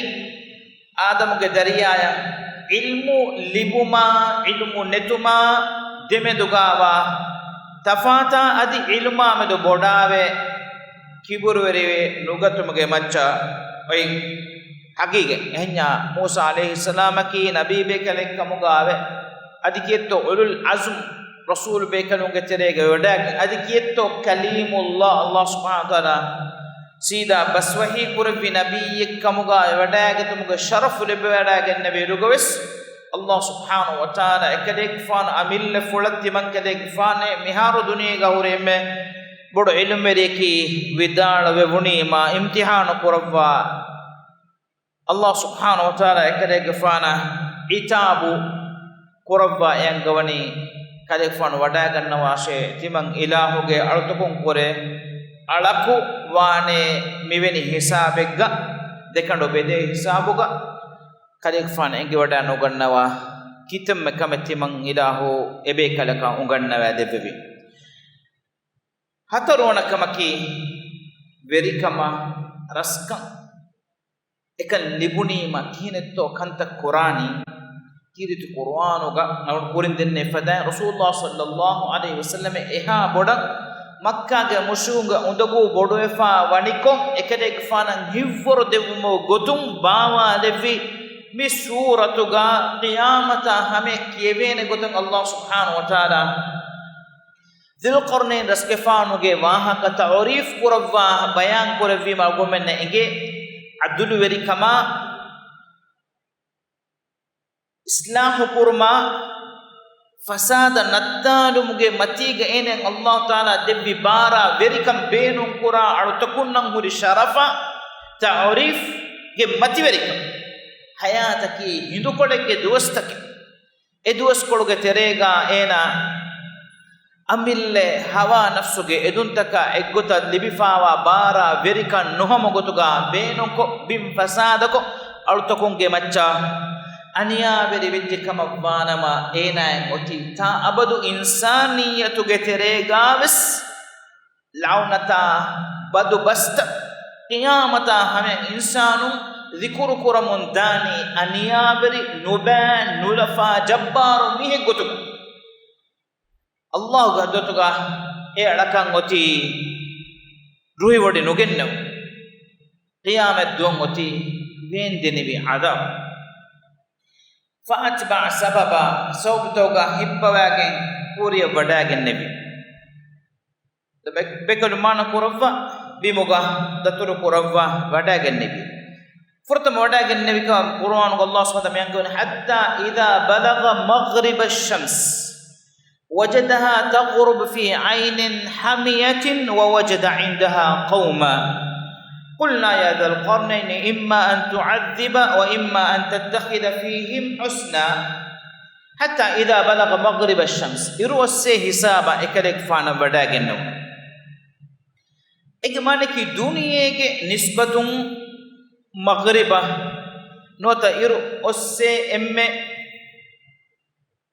އާދަމުގެ ދަރިޔާއަށް ޢިލްމު ލިބުމާ، ޢިލްމު ނެތުމާ ދެމެދުގާވާ ތަފާތާ އަދި ޢިލްމާމެދު ބޮޑާވެ، ކިބުރުވެރިވެ ނުގަތުމުގެ މައްޗަށް އޮތް ހަގީގަތް. އެހެންޏާ މޫސާ ޢަލައިހިއްސަލާމަކީ ނަބީ ބޭކަލެއްކަމުގާވެ، އަދި ކިއެއްތޯ އުލުލް ޢަޒްމް ރަސޫލު ބޭކަލުންގެ ތެރޭގަ ވަޑައިގެން، އަދި ކިއެއްތޯ ކަލީމުﷲ، ﷲ ސުބްޙާނަހޫ ވަތަޢާލާ ސީދާ ބަސްވަޙީ ކުރެއްވި ނަބިއްޔެއްކަމުގާ ވަޑައިގަތުމުގެ ޝަރަފު ލިބިވަޑައިގެންނެވިއިރުގަވެސް، ﷲ ސުބްޙާނަހޫ ވަތަޢާލާ އެކަލޭގެފާނު އަމިއްލަ ފުޅަށް ތިމަންކަލޭގެފާނޭ މިހާރު ދުނިޔޭގަ ހުރި އެންމެ ބޮޑު ޢިލްމުވެރިޔަކީ ވިދާޅުވެވުނީމާ އިމްތިޙާނު ކުރައްވާ، ﷲ ސުބްޙާނަހޫ ވަތަޢާލާ އެކަލޭގެފާނަށް ޢިތާބު ކުރައްވާ އެ އަންގަވަނީ، ކަލޭގެފާނު ވަޑައިގަންނަވާށޭ، ތިމަން އިލާހުގެ އަޅުތަކުން ކުރެ އަޅަކު ވާނޭ މިވެނި ހިސާބެއްގަ، ދެކަނޑު ބެދޭ ހިސާބުގަ. ކަލޭގެފާނު އެނގިވަޑައި ނުގަންނަވާ ކިތަންމެ ކަމެއް ތިމަން އިލާހު އެބޭކަލަކަށް އުނގަންނަވައި ދެއްވެވި. ހަތަރުވަނަ ކަމަކީ ވެރިކަމާ ރަސްކަން. އެކަން ލިބުނީމަ ކިހިނެއްތޯ ކަންތައް ކުރާނީ؟ ކީރިތި ޤުރުއާނުގަ އަޅުން ކުރިން ދެންނެވި ފަދައިން ރަސޫލުﷲ ޞައްލަﷲު ޢަލައިހި ވަސައްލަމަ އެހާ ބޮޑަށް މައްކާގެ މުޝްރިކުންގެ އުނދަގޫ ބޮޑުވެފާ ވަނިކޮށް، އެކަލޭގެފާނަށް ހިތްވަރު ދެއްވުމުގެ ގޮތުން ބާވާލެއްވި މި ސޫރަތުގަ ޤިޔާމަތާ ހަމަޔަށް ކިޔެވޭނެ ގޮތަށް ﷲ ސުބްޙާނަހޫ ވަތަޢާލާ ޛުލްޤަރްނައިން ރަސްގެފާނުގެ ވާހަކަ ތަޢުރީފް ކުރައްވާ ބަޔާން ކުރެއްވީމަ އަޅުގަނޑުމެންނަށް އެނގޭ، ޢަދުލުވެރިކަމާ، އިޞްލާޙު ކުރުމާ، ފަސާދަ ނައްތާލުމުގެ މަތީގަ އޭނައަށް ﷲ ތަޢާލާ ދެއްވި ބާރާ، ވެރިކަން ބޭނުންކުރާ އަޅުތަކުންނަށް ހުރި ޝަރަފާ، ތަޢުރީފްގެ މަތިވެރިކަން. ޙަޔާތަކީ ހިނދުކޮޅެއްގެ ދުވަސްތަކެއް. އެ ދުވަސްކޮޅުގެ ތެރޭގަ އޭނާ އަމިއްލަ ހަވާ ނަފްސުގެ އެދުންތަކާ އެއްގޮތަށް ލިބިފާވާ ބާރާ ވެރިކަން ނުހަމަ ގޮތުގަ ބޭނުންކޮށް، ބިން ފަސާދަކޮށް، އަޅުތަކުންގެ މައްޗަށް އަނިޔާވެރި ވެއްޖެ ކަމަށް ވާނަމަ، އޭނާއަށް އޮތީ ތާ އަބަދު އިންސާނިއްޔަތުގެ ތެރޭގަވެސް ލަޢުނަތާ ބަދުބަސްތައް. ޤިޔާމަތާ ހަމަޔަށް އިންސާނުން ޛިކުރު ކުރަމުން ދާނީ އަނިޔާވެރި، ނުބައި، ނުލަފާ، ޖައްބާރު މީހެއް ގޮތުގަ. ﷲގެ ޙަޟްރަތުގަ އެ އަޅަކަށް އޮތީ ރުހިވޮޑި ނުގެންނެވުން. ޤިޔާމަތް ދުވަހު އޮތީ ވޭންދެނިވި ޢަޛާބު. فَأَتْبَعَ سَبَبًا، ސަބަބުތަކުގަ ހިއްޕަވައިގެން ކުރިއަށް ވަޑައިގެންނެވި. ބެ-، ބޭކަލު މާނަ ކުރައްވާ، ބިމުގަ ދަތުރު ކުރައްވާ ވަޑައިގެންނެވި. ފުރަތަމަ ވަޑައިގެންނެވިކަން ޤުރުއާނުގަ ﷲ ސުބްޙާނަހޫ ވަތަޢާލާ މި އަންގަވަނީ، حَتَّى إِذَا بَلَغَ مَغْرِبَ الشَّمْسِ وَجَدَهَا تَغْرُبُ فِي عَيْنٍ حَامِيَةٍ وَوَجَدَ عِندَهَا قَوْمًا قَالُوا يَا ذَا الْقَرْنَيْنِ إِمَّا أَن تُعَذِّبَ وَإِمَّا أَن تَتَّخِذَ فِيهِمْ حُسْنًا. حَتَّى إِذَا بَلَغَ مَغْرِبَ الشَّمْسِ، އިރު އޮއްސޭ ހިސާބަށް އެކަލޭގެފާނަށް ވަޑައިގެންނެވުނު. އޭގެ މާނައަކީ ދުނިޔޭގެ ނިސްބަތުން މަޣްރިބަށް ނުވަތަ އިރު އޮއްސޭ އެންމެ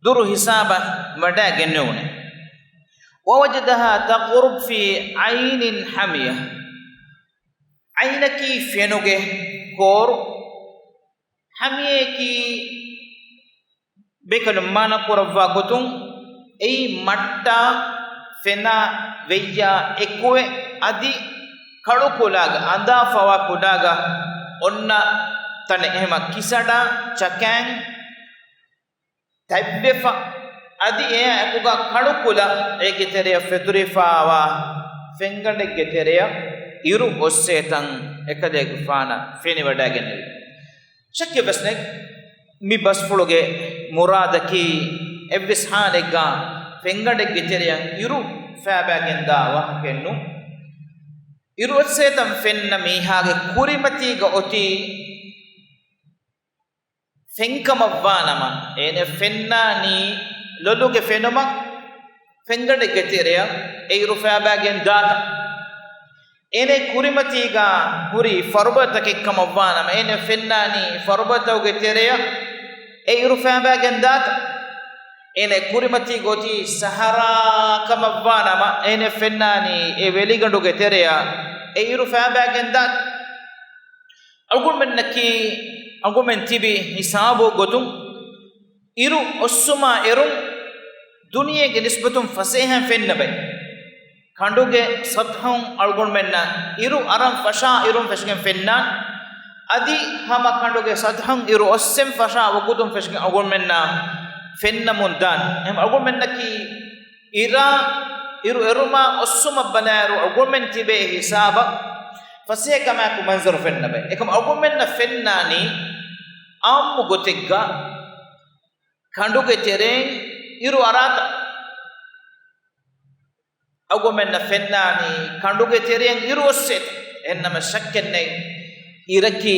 ދުރު ހިސާބަށް ވަޑައިގެންނެވުނެ. وَوَجَدَهَا تَغْرُبُ فِي عَيْنٍ حَامِيَةٍ. ޢައިނަކީ ފެނުގެ ކޯރު، ޙަމިޔައަކީ ބޭކަލުން މާނަ ކުރައްވާ ގޮތުން، އެއީ މައްޓާ ފެނާ ވެއްޔާ އެކުވެ އަދި ކަޅުކުލާގަ އަނދާފަވާ ކުޑާގަ އޮންނަ ތަނެއް. އެހެމަ ކިސަޑާ ޗަކާން ތަތްވެފަ އަދި އެއާ އެކުގަ ކަޅުކުލަ އޭގެ ތެރެޔަށް ފެތުރިފާވާ ފެންގަނޑެއްގެ ތެރެޔަށް އިރު އޮއްސޭތަން އެކަލޭގެފާނަށް ފެނިވަޑައިގެންނެވި. ޝައްކެއްވެސް ނެތް، މި ބަސްފުޅުގެ މުރާދަކީ އެއްވެސް ހާލެއްގަ ފެންގަނޑެއްގެ ތެރެޔަށް އިރު ފައިބައިގެންދާ ވާހަކައެއް ނޫން. އިރު އޮއްސޭތަން ފެންނަ މީހާގެ ކުރިމަތީގަ އޮތީ ފެންކަމަށްވާނަމަ، އޭނަ ފެންނާނީ ލޮލުގެ ފެނުމަށް ފެންގަނޑެއްގެ ތެރެޔަށް އެ އިރު ފައިބައިގެން ދާތަ؟ އޭނަ ކުރިމަތީގަ ހުރި ފަރުބަދަތަކެއް ކަމަށްވާނަމަ، އޭނަ ފެންނާނީ ފަރުބަދަތަކުގެ ތެރެޔަށް އެ އިރު ފައިބައިގެން ދާތަ؟ އޭނަ ކުރިމަތީގަ އޮތީ ސަހަރާ ކަމަށްވާނަމަ، އޭނަ ފެންނާނީ އެ ވެލިގަނޑުގެ ތެރެޔަށް އެ އިރު ފައިބައިގެން ދާތަ؟ އަޅުގަނޑުމެންނަކީ، އަޅުގަނޑުމެން ތިބި ހިސާބު ގޮތުން އިރު އޮއްސުމާ އެރުން ދުނިޔޭގެ ނިސްބަތުން ފަސޭހައިން ފެންނަ ބައެއް. ކަނޑުގެ ސަތުހުން އަޅުގަނޑުމެންނަށް އިރު އަރަން ފަށާ އިރުން ފެށިގެން ފެންނާނެ. އަދި ހަމަ ކަނޑުގެ ސަތުހުން އިރު އޮއްސެން ފަށާ ވަގުތުން ފެށިގެން އަޅުގަނޑުމެންނަށް ފެންނަމުން ދާނެ. އެހެން އަޅުގަނޑުމެންނަކީ އިރާ، އިރު އެރުމާ އޮއްސުމަށް ބަލާއިރު އަޅުގަނޑުމެން ތިބޭ ހިސާބަށް ފަސޭހަ ކަމާއެކު މަންޒަރު ފެންނަ ބައެއް. އެކަމް އަޅުގަނޑުމެންނަށް ފެންނާނީ އާއްމު ގޮތެއްގަ ކަނޑުގެ ތެރެއިން އިރު އަރާތަ؟ އަޅުގަނޑުމެންނަށް ފެންނާނީ ކަނޑުގެ ތެރެއިން އިރު އޮއްސޭތަ؟ އެހެންނަމަ ޝައްކެއް ނެތް. އިރަކީ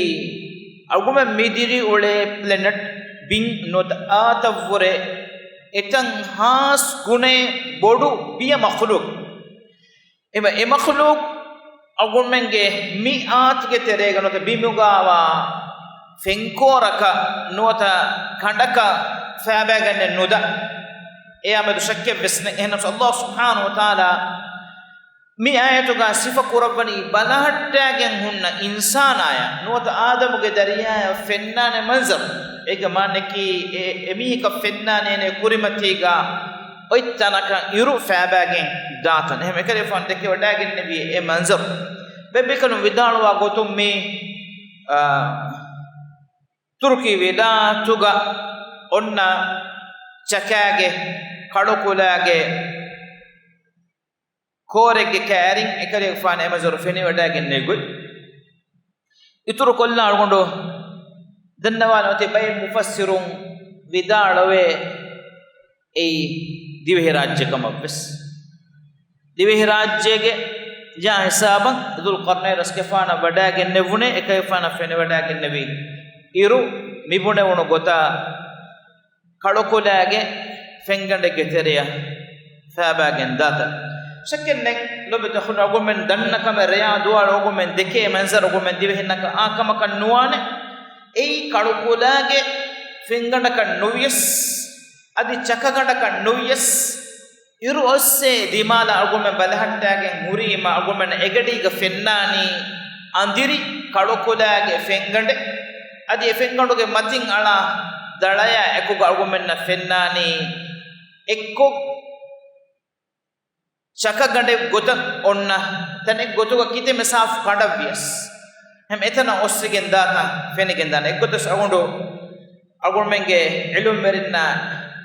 އަޅުގަނޑުމެން މި ދިރިއުޅޭ ޕްލެނެޓް ބިން ނުވަތަ އާތަށްވުރެ އެތަން ހާސް ގުނައެއް ބޮޑު ބިޔަ މަޚްލޫޤް. އެމަ އެ މަޚްލޫޤް އަޅުގަނޑުމެންގެ މި އާތުގެ ތެރޭގަ ނުވަތަ ބިމުގަވާ ފެންކޯރަކަށް ނުވަތަ ކަނޑަކަށް ފައިބައިގަންނެއް ނުދާ. އެއާމެދު ޝައްކެއްވެސް ނެތް. އެހެންނަމަ ﷲ ސުބްޙާނަހޫ ވަތަޢާލާ މި އާޔަތުގަ ސިފަ ކުރައްވަނީ ބަލަހައްޓައިގެން ހުންނަ އިންސާނާޔަށް ނުވަތަ އާދަމުގެ ދަރިޔާޔަށް ފެންނާނެ މަންޒަރު. އޭގެ މާނައަކީ އެ، އެމީހަކަށް ފެންނާނެ އޭނަ ކުރިމަތީގަ އޮތް ތަނަކަށް އިރު ފައިބައިގެން ދާތަން. އެހެން އެކަލޭގެފާނު ދެކެވަޑައިގެންނެވީ އެ މަންޒަރު. ބޭކަލުން ވިދާޅުވާ ގޮތުން މި، އާ، ތުރުކީ ވިލާތުގަ އޮންނަ ޗަކާގެ ކަޅުކުލާގެ ކޯރެއްގެ ކައިރިން އެކަލޭގެފާނު އެ މަންޒަރު ފެނިވަޑައިގެންނެވި ގޮތް. އިތުރު ކޮށްލާ އަޅުގަނޑު ދަންނަވާލަން އޮތީ ބައެއް މުފައްސިރުން ވިދާޅުވޭ އެއީ ދިވެހިރާއްޖެ ކަމަށްވެސް. ދިވެހިރާއްޖޭގެ ޖާ ހިސާބަށް ޛުލްޤަރްނައިން ރަސްގެފާނަށް ވަޑައިގެންނެވުނޭ އެކަލޭގެފާނަށް ފެނިވަޑައިގެންނެވި އިރު މިބުނެވުނު ގޮތަށް ކަޅުކުލާގެ ފެންގަނޑެއްގެ ތެރެޔަށް ފައިބައިގެން ދާތަން. ޝައްކެއް ނެތް، ލޯބިތަ އަޚުން، އަޅުގަނޑުމެން ދަންނަ ކަމެއް ރެޔާ ދުވާލު އަޅުގަނޑުމެން ދެކޭ މަންޒަރު އަޅުގަނޑުމެން ދިވެހިންނަކަށް އާ ކަމަކަށް ނުވާނެ. އެއީ ކަޅުކުލާގެ ފެންގަނޑަކަށް ނުވިޔަސް، އަދި ޗަކަގަނޑަކަށް ނުވިޔަސް، އިރު އޮއްސޭ ދިމާލަށް އަޅުގަނޑުމެން ބަލަހައްޓައިގެން ހުރީމަ އަޅުގަނޑުމެން އެގަޑީގަ ފެންނާނީ އަނދިރި ކަޅުކުލާގެ ފެންގަނޑެއް. އަދި އެ ފެންގަނޑުގެ މަތިން އަޅާ ދަޅަޔާ އެކުގަ އަޅުގަނޑުމެންނަށް ފެންނާނީ އެއްކޮށް ޗަކަގަނޑެއް ގޮތަށް އޮންނަ ތަނެއް ގޮތުގަ ކިތަންމެ ސާފު ކަނޑަށް ވިޔަސް، ހަމަ އެތަނަށް އޮއްސިގެން ދާތަން ފެނިގެން ދާނެ. އެއްގޮތަށް އަޅުގަނޑު، އަޅުގަނޑުމެންގެ ޢިލްމުވެރިންނާ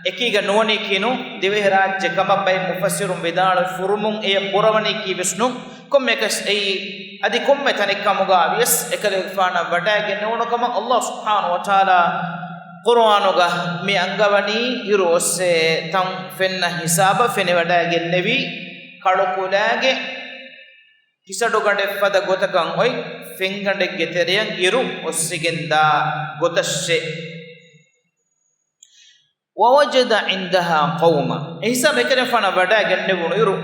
އެކީގަ ނުވަނީކީ ނޫން، ދިވެހިރާއްޖެ ކަމަށް ބައެއް މުފައްސިރުން ވިދާޅުވި ފުރުމުން އެޔަށް ބުރަވަނީކީ ވެސް ނޫން. ކޮންމެއަކަސް އެއީ އަދި ކޮންމެ ތަނެއް ކަމުގަ ވިޔަސް އެކަލޭގެފާނަށް ވަޑައިގެންނެވުނު ކަމަށް ﷲ ސުބްޙާނަހޫ ވަތަޢާލާ ޤުރުއާނުގަ މި އަންގަވަނީ އިރު އޮއްސޭ ތަން ފެންނަ ހިސާބަށް ފެނިވަޑައިގެންނެވީ ކަޅުކުލާގެ ކިސަޑުގަނޑެއް ފަދަ ގޮތަކަށް އޮތް ފެންގަނޑެއްގެ ތެރެޔަށް އިރު އޮއްސިގެންދާ ގޮތަށޭ. ووجد عندها قوما. އެހިސާބަށް އެކަލޭގެފާނަށް ވަޑައިގެންނެވުނު އިރު،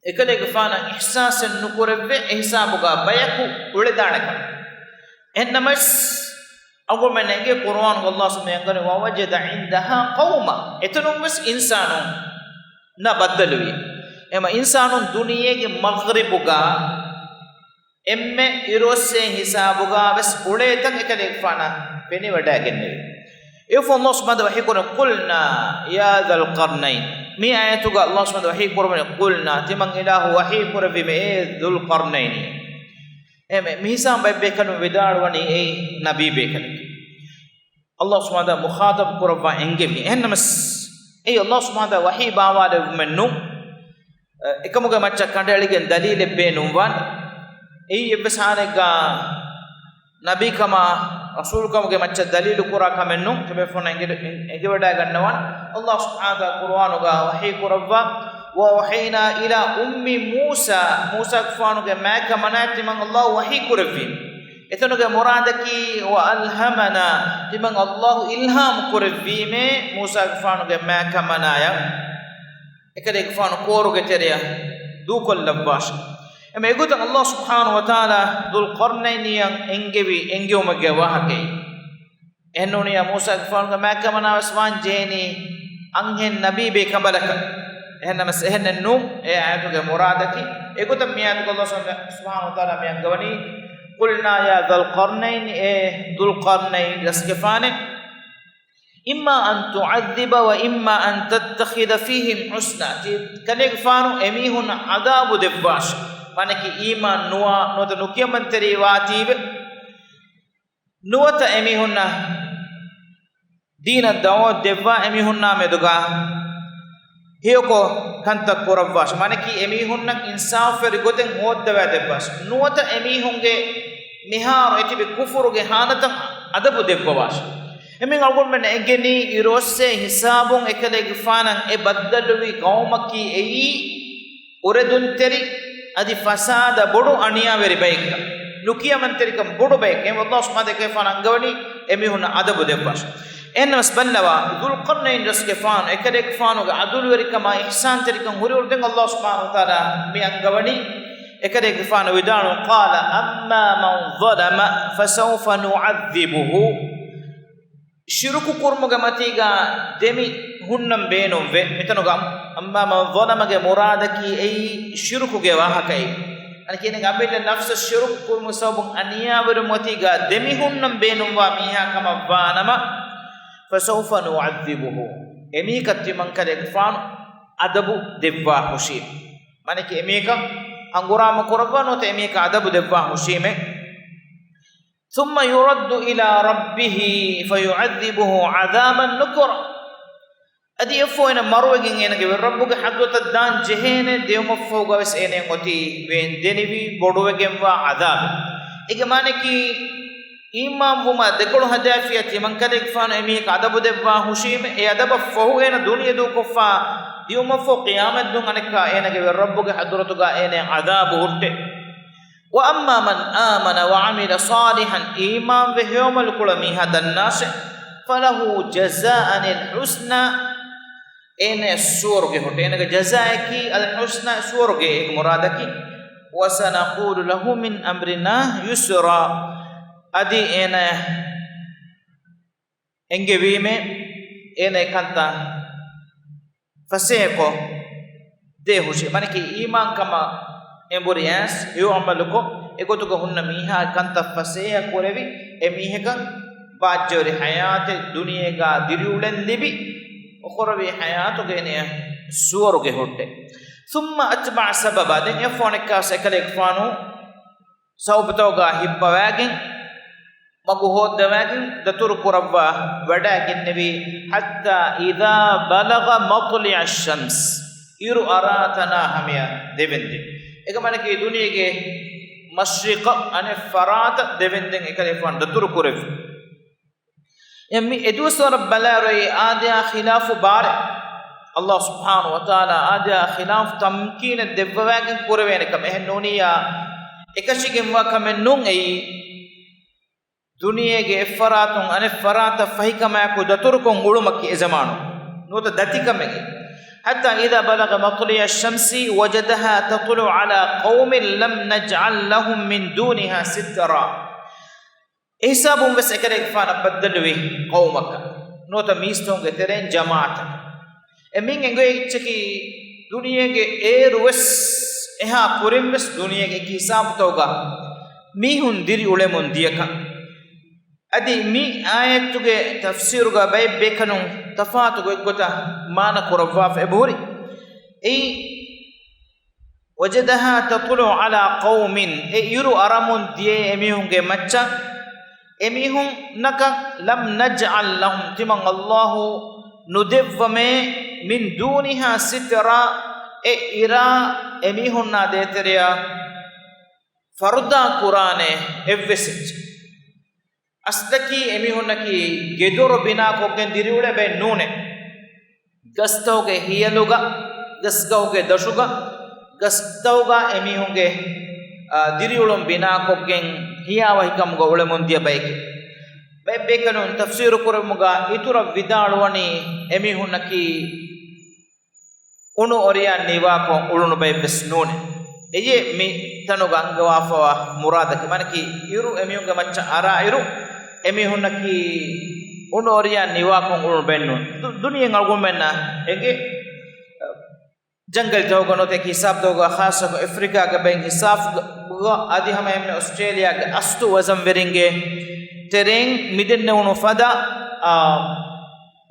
އެކަލޭގެފާނަށް އިޙްސާސެއް ނުކުރެވޭ އެހިސާބުގަ ބަޔަކު އުޅެދާނެކަން. އެހެންނަމަވެސް، އަޅުގަނޑުމެން އެނގޭ ޤުރުއާނުގަ ﷲ ސުބްޙާނަހޫ ވަތަޢާލާ ވަވަޖަދަ ޢިންދަހާ ޤައުމަ، އެތަނުން ވެސް އިންސާނުންނާ ބައްދަލުވި. އެމަ އިންސާނުން ދުނިޔޭގެ މަޣްރިބުގަ އެންމެ އިރުއޮއްސޭ ހިސާބުގަ ވެސް އުޅޭތަން އެކަލޭގެފާނަށް ފެނިވަޑައިގެންނެވި. އެއަށްފަހު ﷲ ސުބްޙާނަހޫ ވަތަޢާލާ ވަޙީކުރަނީ، قُلْنَا يَا ذَا الْقَرْنَيْنِ. މި އާޔަތުގަ ﷲ ސުބްޙާނަހޫ ވަތަޢާލާ ވަޙީކުރައްވަނީ، قُلْنَا، ތިމަން އިލާހު ވަޙީކުރެއްވީމޭ، އޭ ޛުލްޤަރްނައިން. އެ މި-، މިހިސާބުން ބައެއް ބޭކަލުން ވިދާޅުވަނީ އެއީ ނަބީ ބޭކަލެކޭ. ﷲ ސުބްޙާނަހޫ ވަތަޢާލާ މުޚާޠަބު ކުރައްވާ އެންގެވީ. އެހެންނަމަސް، އެއީ ﷲ ސުބްޙާނަހޫ ވަތަޢާލާ ވަޙީ ބާވާލެވުމެއް ނޫން. އެކަމުގެ މައްޗަށް ކަނޑައެޅިގެން ދަލީލެއް ބޭނުންވާނެ. އެއީ އެއްވެސް ހާލެއްގަ ނަބީކަމާ، ރަސޫލުކަމުގެ މައްޗަށް ދަލީލު ކުރާ ކަމެއް ނޫން. ތިބޭފުޅުންނަށް އެނގި-، އެނގިވަޑައިގަންނަވާނެ. ﷲ ސުބްޙާނަހޫ ވަތަޢާލާ ޤުރުއާނުގަ ވަޙީ ކުރައްވާ، وَأَوْحَيْنَا إِلَىٰ أُمِّ مُوسَىٰ، މޫސާގެފާނުގެ މާތްކަމަނާ ތިމަން ﷲ ވަޙީ ކުރެއްވީމޭ. އެތަނުގެ މުރާދަކީ، وَأَلْهَمَنَا، ތިމަން ﷲ އިލްހާމް ކުރެއްވީމޭ މޫސާގެފާނުގެ މާތްކަމަނާޔަށް. އެކަލޭގެފާނު ކޯރުގެ ތެރެއަށް ދޫކޮށްލައްވާށޭ. އެމަ އެގޮތަށް ﷲ ސުބްޙާނަހޫ ވަތަޢާލާ ޛުލްޤަރްނައިން އެންގެވި އެންގެވުމެއްގެ ވާހަކައެއް. އެހެންނޫނިއްޔާ މޫސާގެފާނުގެ މާތްކަމަނާވެސް ވާން ޖެހެނީ އަންހެން ނަބީ ބޭކަނބަލަކަށް. އެހެންނަމަސް އެހެނެއް ނޫން. އެ އާޔަތުގެ މުރާދަކީ، އެގޮތަށް މި އާޔަތުގަ ﷲ ސުބްޙާނަހޫ ވަތަޢާލާ މި އަންގަވަނީ، قُلْنَا يَا ذَا الْقَرْنَيْنِ، އޭ ޛުލްޤަރްނައިން ރަސްގެފާނޭ، إِمَّا أَن تُعَذِّبَ وَإِمَّا أَن تَتَّخِذَ فِيهِمْ حُسْنًا. ތި ކަލޭގެފާނު އެމީހުންނަށް ޢަޛާބު ދެއްވާށޭ. މާނައަކީ އީމާން ނުވާ، ނުވަތަ ނުކިޔަމަންތެރިވާތީވެ، ނުވަތަ އެމީހުންނަށް ދީނަށް ދަޢުވަތު ދެއްވާ އެމީހުންނާ މެދުގަ ހެޔޮކޮށް ކަންތައް ކުރައްވާށޭ. މާނައަކީ އެމީހުންނަށް އިންސާފުވެރި ގޮތެއް ހޯއްދަވާ ދެއްވާށޭ. ނުވަތަ އެމީހުންގެ މިހާރު އެތިބި ކުފުރުގެ ހާލަތަށް އަދަބު ދެއްވަވާށޭ. އެމީހުން އަޅުގަނޑުމެންނަށް އެނގެނީ އިރުއޮއްސޭ ހިސާބުން އެކަލޭގެފާނަށް އެ ބައްދަލުވި ޤައުމަކީ އެއީ އުރެދުންތެރި އަދި ފަސާދަ ބޮޑު އަނިޔާވެރި ބައެއްކަން، ނުކިޔަމަންތެރިކަން ބޮޑު ބައެއް. އެހެން ﷲ ސުބްޙާނަހޫ ވަތަޢާލާ އަންގަވަނީ އެމީހުންނަށް އަދަބު ދެއްވާށޭ. އެހެންނަމަސް ބައްލަވާ، ޛުލްޤަރްނައިން ރަސްގެފާނު އެކަލޭގެފާނުގެ ޢަދުލުވެރިކަމާ އިޙްސާންތެރިކަން ހުރިއިރު ދެން ﷲ ސުބްޙާނަހޫ ވަތަޢާލާ މި އަންގަވަނީ އެކަލޭގެފާނު ވިދާޅުވި، قَالَ أَمَّا مَنْ ظَلَمَ فَسَوْفَ نُعَذِّبُهُ. ޝިރުކު ކުރުމުގެ މަތީގަ ދެމި ހުންނަން ބޭނުންވޭ. މިތަނުގަ أَمَّا مَنْ ظَلَمَ ގެ މުރާދަކީ އެއީ ޝިރުކުގެ ވާހަކައެއް. އަނެކެނެއް އަމިއްލަ ނަފްސަށް ޝިރުކު ކުރުމުގެ ސަބަބުން އަނިޔާވެރިވުމުގެ މަތީގަ ދެމި ހުންނަން ބޭނުންވާ މީހާ ކަމަށް ވާނަމަ، فَسَوْفَ نُعَذِّبُهُ. އެމީހަކަށް ތިމަންކަލޭގެފާނު އަދަބު ދެއްވާ ހުށީމޭ. މާނައަކީ އެމީހަކަށް ހަނގުރާމަ ކުރައްވާ ނުވަތަ އެމީހަކަށް އަދަބު ދެއްވާ ހުށީމޭ. ثُمَّ يُرَدُّ إِلَىٰ رَبِّهِ فَيُعَذِّبُهُ عَذَابًا نُكْرًا. އަދި އެއަށްފަހު އޭނަ މަރުވެގެން އޭނަގެ ވެރިރައްބުގެ ޙަޟްރަތަށް ދާން ޖެހޭނެ. ދިޔުމަށްފަހުގަވެސް އޭނައަށް އޮތީ ވޭން ދެނިވި ބޮޑުވެގެންވާ ޢަޛާބެއް. އޭގެ މާނައަކީ، އީމާންވުމާ ދެކޮޅު ހަދާފިޔާ ތިމަންކަލޭގެފާނު އެމީހަކަށް އަދަބު ދެއްވާ ހުށީމޭ. އެ އަދަބަށްފަހު އޭނަ ދުނިޔެ ދޫކޮށްފަ ދިޔުމަށްފަހު ޤިޔާމަތްދުވަހު އަނެއްކާ އޭނަގެ ވެރިރައްބުގެ ޙަޟްރަތުގަ އޭނައަށް ޢަޛާބު ހުއްޓޭ. وَأَمَّا مَنْ آمَنَ وَعَمِلَ صَالِحًا، އީމާންވެ ހެޔޮޢަމަލު ކުޅަ މީހާ ދަންނާށޭ، فَلَهُ جَزَاءً الْحُسْنَى، އޭނައަށް ސުވަރުގެ ހުއްޓޭ. އޭނަގެ ޖަޒާއަކީ الْحُسْنَى، ސުވަރުގެ. އޭގެ މުރާދަކީ، وَسَنَقُولُ لَهُ مِنْ أَمْرِنَا يُسْرًا، އަދި އޭނައަށް އެންގެވީމޭ، އޭނަ އެކަންތައް ފަސޭހަކޮށް ދޭ ހުށީ. މާނައަކީ އީމާންކަމަށް އެނބުރި އައިސް ހެޔޮ ޢަމަލުކޮށް، އެގޮތުގަ ހުންނަ މީހާ ކަންތައް ފަސޭހަ ކުރެވި، އެ މީހަކަށް ބާއްޖަވެރި ޙަޔާތެއް ދުނިޔޭގަ ދިރިއުޅެން ލިބި، އުޚުރަވީ ޙަޔާތުގަ އޭނައަށް ސުވަރުގެ ހުއްޓޭ. ثُمَّ أَتْبَعَ سَبَبًا، ދެން އެއަށްފަހު އަނެއްކާވެސް އެކަލޭގެފާނު ސަބަބުތަކުގަ ހިއްޕަވައިގެން، މަގު ހޯއްދަވައިގެން، ދަތުރު ކުރައްވާ ވަޑައިގެންނެވި، حَتَّىٰ إِذَا بَلَغَ مَطْلِعَ الشَّمْسِ، އިރު އަރާ ތަނާ ހަމަޔަށް ދެވެންދެން. އޭގެ މާނައަކީ ދުނިޔޭގެ މަޝްރިޤަށް އަނެއް ފަރާތަށް ދެވެންދެން އެކަލޭގެފާނު ދަތުރު ކުރެއްވި. އެ މި އެދުވަސްވަރަށް ބަލާއިރު އެއީ އާދަޔާ ޚިލާފު ބާރެއް. ﷲ ސުބްޙާނަހޫ ވަތަޢާލާ އާދަޔާ ޚިލާފު ތަމްކީނެއް ދެއްވަވައިގެން ކުރެވޭނެ ކަމެއް. އެހެން ނޫނިއްޔާ، އެކަށީގެންވާ ކަމެއް ނޫން އެއީ. ދުނިޔޭގެ އެއްފަރާތުން އަނެއް ފަރާތަށް ފަހިކަމާއެކު ދަތުރުކޮށް އުޅުމަކީ އެ ޒަމާނު ނުވަތަ ދަތިކަމެއް. حَتَّىٰ إِذَا بَلَغَ مَطْلِعَ الشَّمْسِ وَجَدَهَا تَطْلُعُ عَلَىٰ قَوْمٍ لَمْ نَجْعَل لَّهُم مِّن دُونِهَا سِتْرًا. އެހިސާބުން ވެސް އެކަލޭގެފާނަށް ބައްދަލުވި ޤައުމަކަށް ނުވަތަ މީސްތަކުންގެ ތެރެއިން ޖަމާޢަތަކަށް. އެ މިން އެނގޭ އެއްޗަކީ، ދުނިޔޭގެ އޭރު ވެސް އެހާ ކުރިން ވެސް ދުނިޔޭގެ އެކި ހިސާބުތަކުގަ މީހުން ދިރި އުޅެމުން ދިޔަކަން. އަދި މި އާޔަތުގެ ތަފްސީރުގަ ބައެއް ބޭކަލުން ތަފާތު ގޮތްގޮތަށް މާނަ ކުރައްވާފަ އެބަހުރި. އެއީ، وجدها تطلع على قوم، އެ އިރު އަރަމުން ދިޔައީ އެމީހުންގެ މައްޗަށް، އެމީހުންނަކަށް، لم نجعل لهم، ތިމަން އައްލާހު ނުދެއްވަމޭ، من دونها سترا، އެ އިރާ އެމީހުންނާ ދޭތެރެއަށް ފަރުދާ ކުރާނެ އެއްވެސް އެއްޗެއް. އަސްލަކީ އެމީހުންނަކީ ގެދޮރު ބިނާކޮށްގެން ދިރިއުޅޭ ބައެއް ނޫނޭ. ގަސްތަކުގެ ހިޔަލުގަ، ގަސްގަހުގެ ދަށުގަ، ގަސްތަކުގަ އެމީހުންގެ، އާ، ދިރިއުޅުން ބިނާކޮށްގެން ހިޔާވަހިކަމުގަ އުޅެމުން ދިޔަ ބައެކޭ. ބައެއް ބޭކަލުން ތަފްސީރު ކުރެއްވުމުގަ އިތުރަށް ވިދާޅުވަނީ އެމީހުންނަކީ އުނު އޮރިޔާން ނިވާކޮށް އުޅުނު ބައެއްވެސް ނޫނޭ. އެޔޭ މި ތަނުގަ އަންގަވާފަވާ މުރާދަކީ. މާނައަކީ އިރު އެމީހުންގެ މައްޗަށް އަރާ އިރު، އެމީހުންނަކީ އުނު އޮރިޔާން ނިވާކޮށް އުޅުނު ބައެއް ނޫން. ދު-، ދުނިޔެ އަޅުގަނޑުމެންނަށް އެނގޭ، ޖަންގަލްތަކުގަ ނުވަތަ އެކި ހިސާބުތަކުގަ، ޚާއްޞަކޮށް އެފްރިކާގެ ބައިން ހިސާބުގަ، އަދި ހަމައެހެންމެ އޮސްޓްރޭލިޔާގެ އަސްތު ވަޒަންވެރިންގެ ތެރެއިން މިދެންނެވުނު ފަދަ، އާ،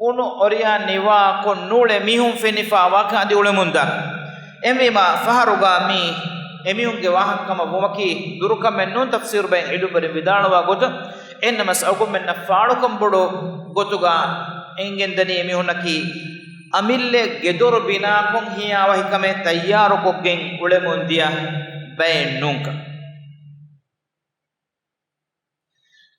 އުނު އޮރިޔާން ނިވާކޮށް ނޫޅޭ މީހުން ފެނިފަ ވާކަން އަދި އުޅެމުންދާ. އެހެންވީމާ، ފަހަރުގަ މީ އެމީހުންގެ ވާހަކަ ކަމަށް ވުމަކީ ދުރުކަމެއް ނޫން، ތަފްސީރު ބައިން އިލްމުވެރިން ވިދާޅުވާ ގޮތަށް. އެހެންނަމަވެސް އަޅުގަނޑުމެންނަށް ފާޅުކަން ބޮޑު ގޮތުގަ އެނގެންދަނީ އެމީހުންނަކީ އަމިއްލަ ގެދޮރު ބިނާކޮށް ހިޔާވަހިކަމެއް ތައްޔާރުކޮށްގެން އުޅެމުންދިޔަ ބައެއް ނޫންކަން.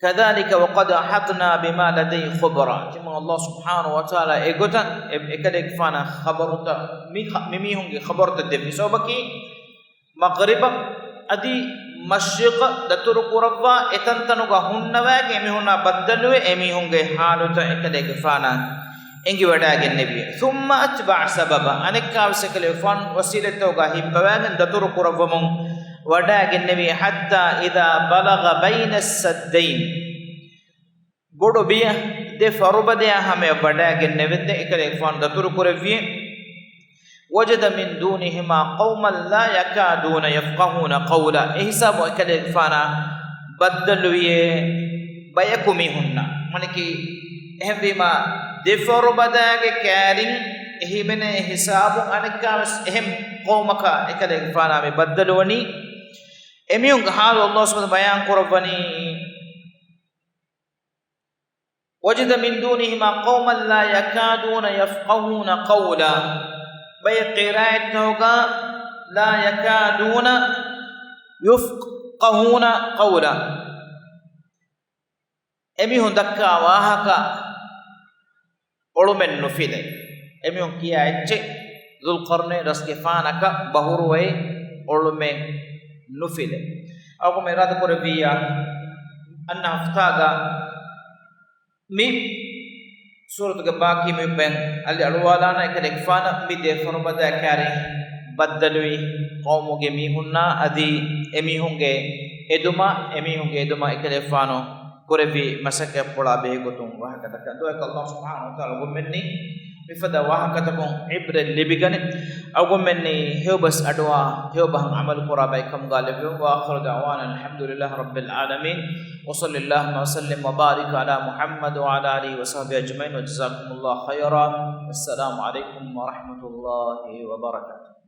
كذلك وقد أحطنا بما لديه خبرا. ތިމަން އައްލާހު ސުބްޙާނަހޫ ވަތަޢާލާ އެގޮތަށް އެ-، އެކަލޭގެފާނަށް ޚަބަރުތައް، މި ޚަ-، މި މީހުންގެ ޚަބަރުތައް ދެއްވި ސަބަބަކީ، މަޣްރިބަށް އަދި މަޝްރިޤަށް ދަތުރު ކުރައްވާ އެތަންތަނުގަ ހުންނަވައިގެން އެމީހުންނާ ބައްދަލުވެ، އެމީހުންގެ ޙާލުތައް އެކަލޭގެފާނަށް އެނގިވަޑައިގެންނެވި. ثم أتبع سببا، އަނެއްކާވެސް އެކަލޭގެފާނު ވަސީލަތްތަކުގަ ހިއްޕަވައިގެން ދަތުރު ކުރައްވަމުން ވަޑައިގެންނެވި. حتى إذا بلغ بين السدين، ބޮޑު ބިޔަ ދެ ފަރުބަދަޔާ ހަމަޔަށް ވަޑައިގެންނެވިއްދެ އެކަލޭގެފާނު ދަތުރު ކުރެއްވި. وجد من دونهما قوما لا يكادون يفقهون قولا. އެހިސާބުން އެކަލޭގެފާނާ ބައްދަލުވިޔޭ ބަޔަކު މީހުންނާ. މާނައަކީ، އެހެންވީމާ، ދެ ފަރުބަދައިގެ ކައިރިން އެހީމެނޭ ހިސާބުން އަނެއްކާވެސް އެހެން ޤައުމަކާ އެކަލޭގެފާނާ މި ބައްދަލުވަނީ. އެމީހުންގެ ޙާލު އައްލާހު ސުބްޙާނަހޫ ވަތަޢާލާ ބަޔާން ކުރައްވަނީ، وجد من دونهما قوما لا يكادون يفقهون قولا. ބައެއް ޤިރާއަތްތަކުގަ لا يكادون يفقهون قولا. އެމީހުން ދައްކާ ވާހަކަ އޮޅުމެއް ނުފިލޭ. އެމީހުން ކިޔާ އެއްޗެއް ޛުލްޤަރްނައިން ރަސްގެފާނަކަށް ބަހުރުވައި އޮޅުމެއް ނުފިލޭ. އަޅުގަނޑު އިރާދަ ކުރެއްވިއްޔާ، އަންނަ ހަފްތާގަ މި ސޫރަތުގެ ބާކީ މި ބައިން އަލި އަޅުވާލާނަ އެކަލޭގެފާނަށް މި ދެ ފަރުބަދަ ކައިރި ބައްދަލުވި ޤައުމުގެ މީހުންނާ އަދި އެމީހުންގެ އެދުމާ، އެމީހުންގެ އެދުމާ އެކަލޭގެފާނު ކުރެއްވި މަސައްކަތްޕުޅާ ބެހޭގޮތުން ވާހަކަ ދައްކަން. ދުޢައެއް ކޮށް އައްލާހު ސުބްޙާނަހޫ ވަތަޢާލާ އަޅުގަނޑުމެންނަށް މިފަދަ ވާހަކަތަކުން ޢިބްރަތް ލިބިގަނެ. އަޅުގަނޑުމެންނަށް ހެޔޮބަސް އަޑުއަހާ، ހެޔޮބަހަށް ޢަމަލު ކުރާ ބައެއް ކަމުގަ ލެއްވެވުން. وآخر دعوانا أن الحمد لله رب العالمين. وصل اللهم وسلم وبارك على محمد وعلى آله وصحبه أجمعين. وجزاكم الله خيرا. والسلام عليكم ورحمة الله وبركاته.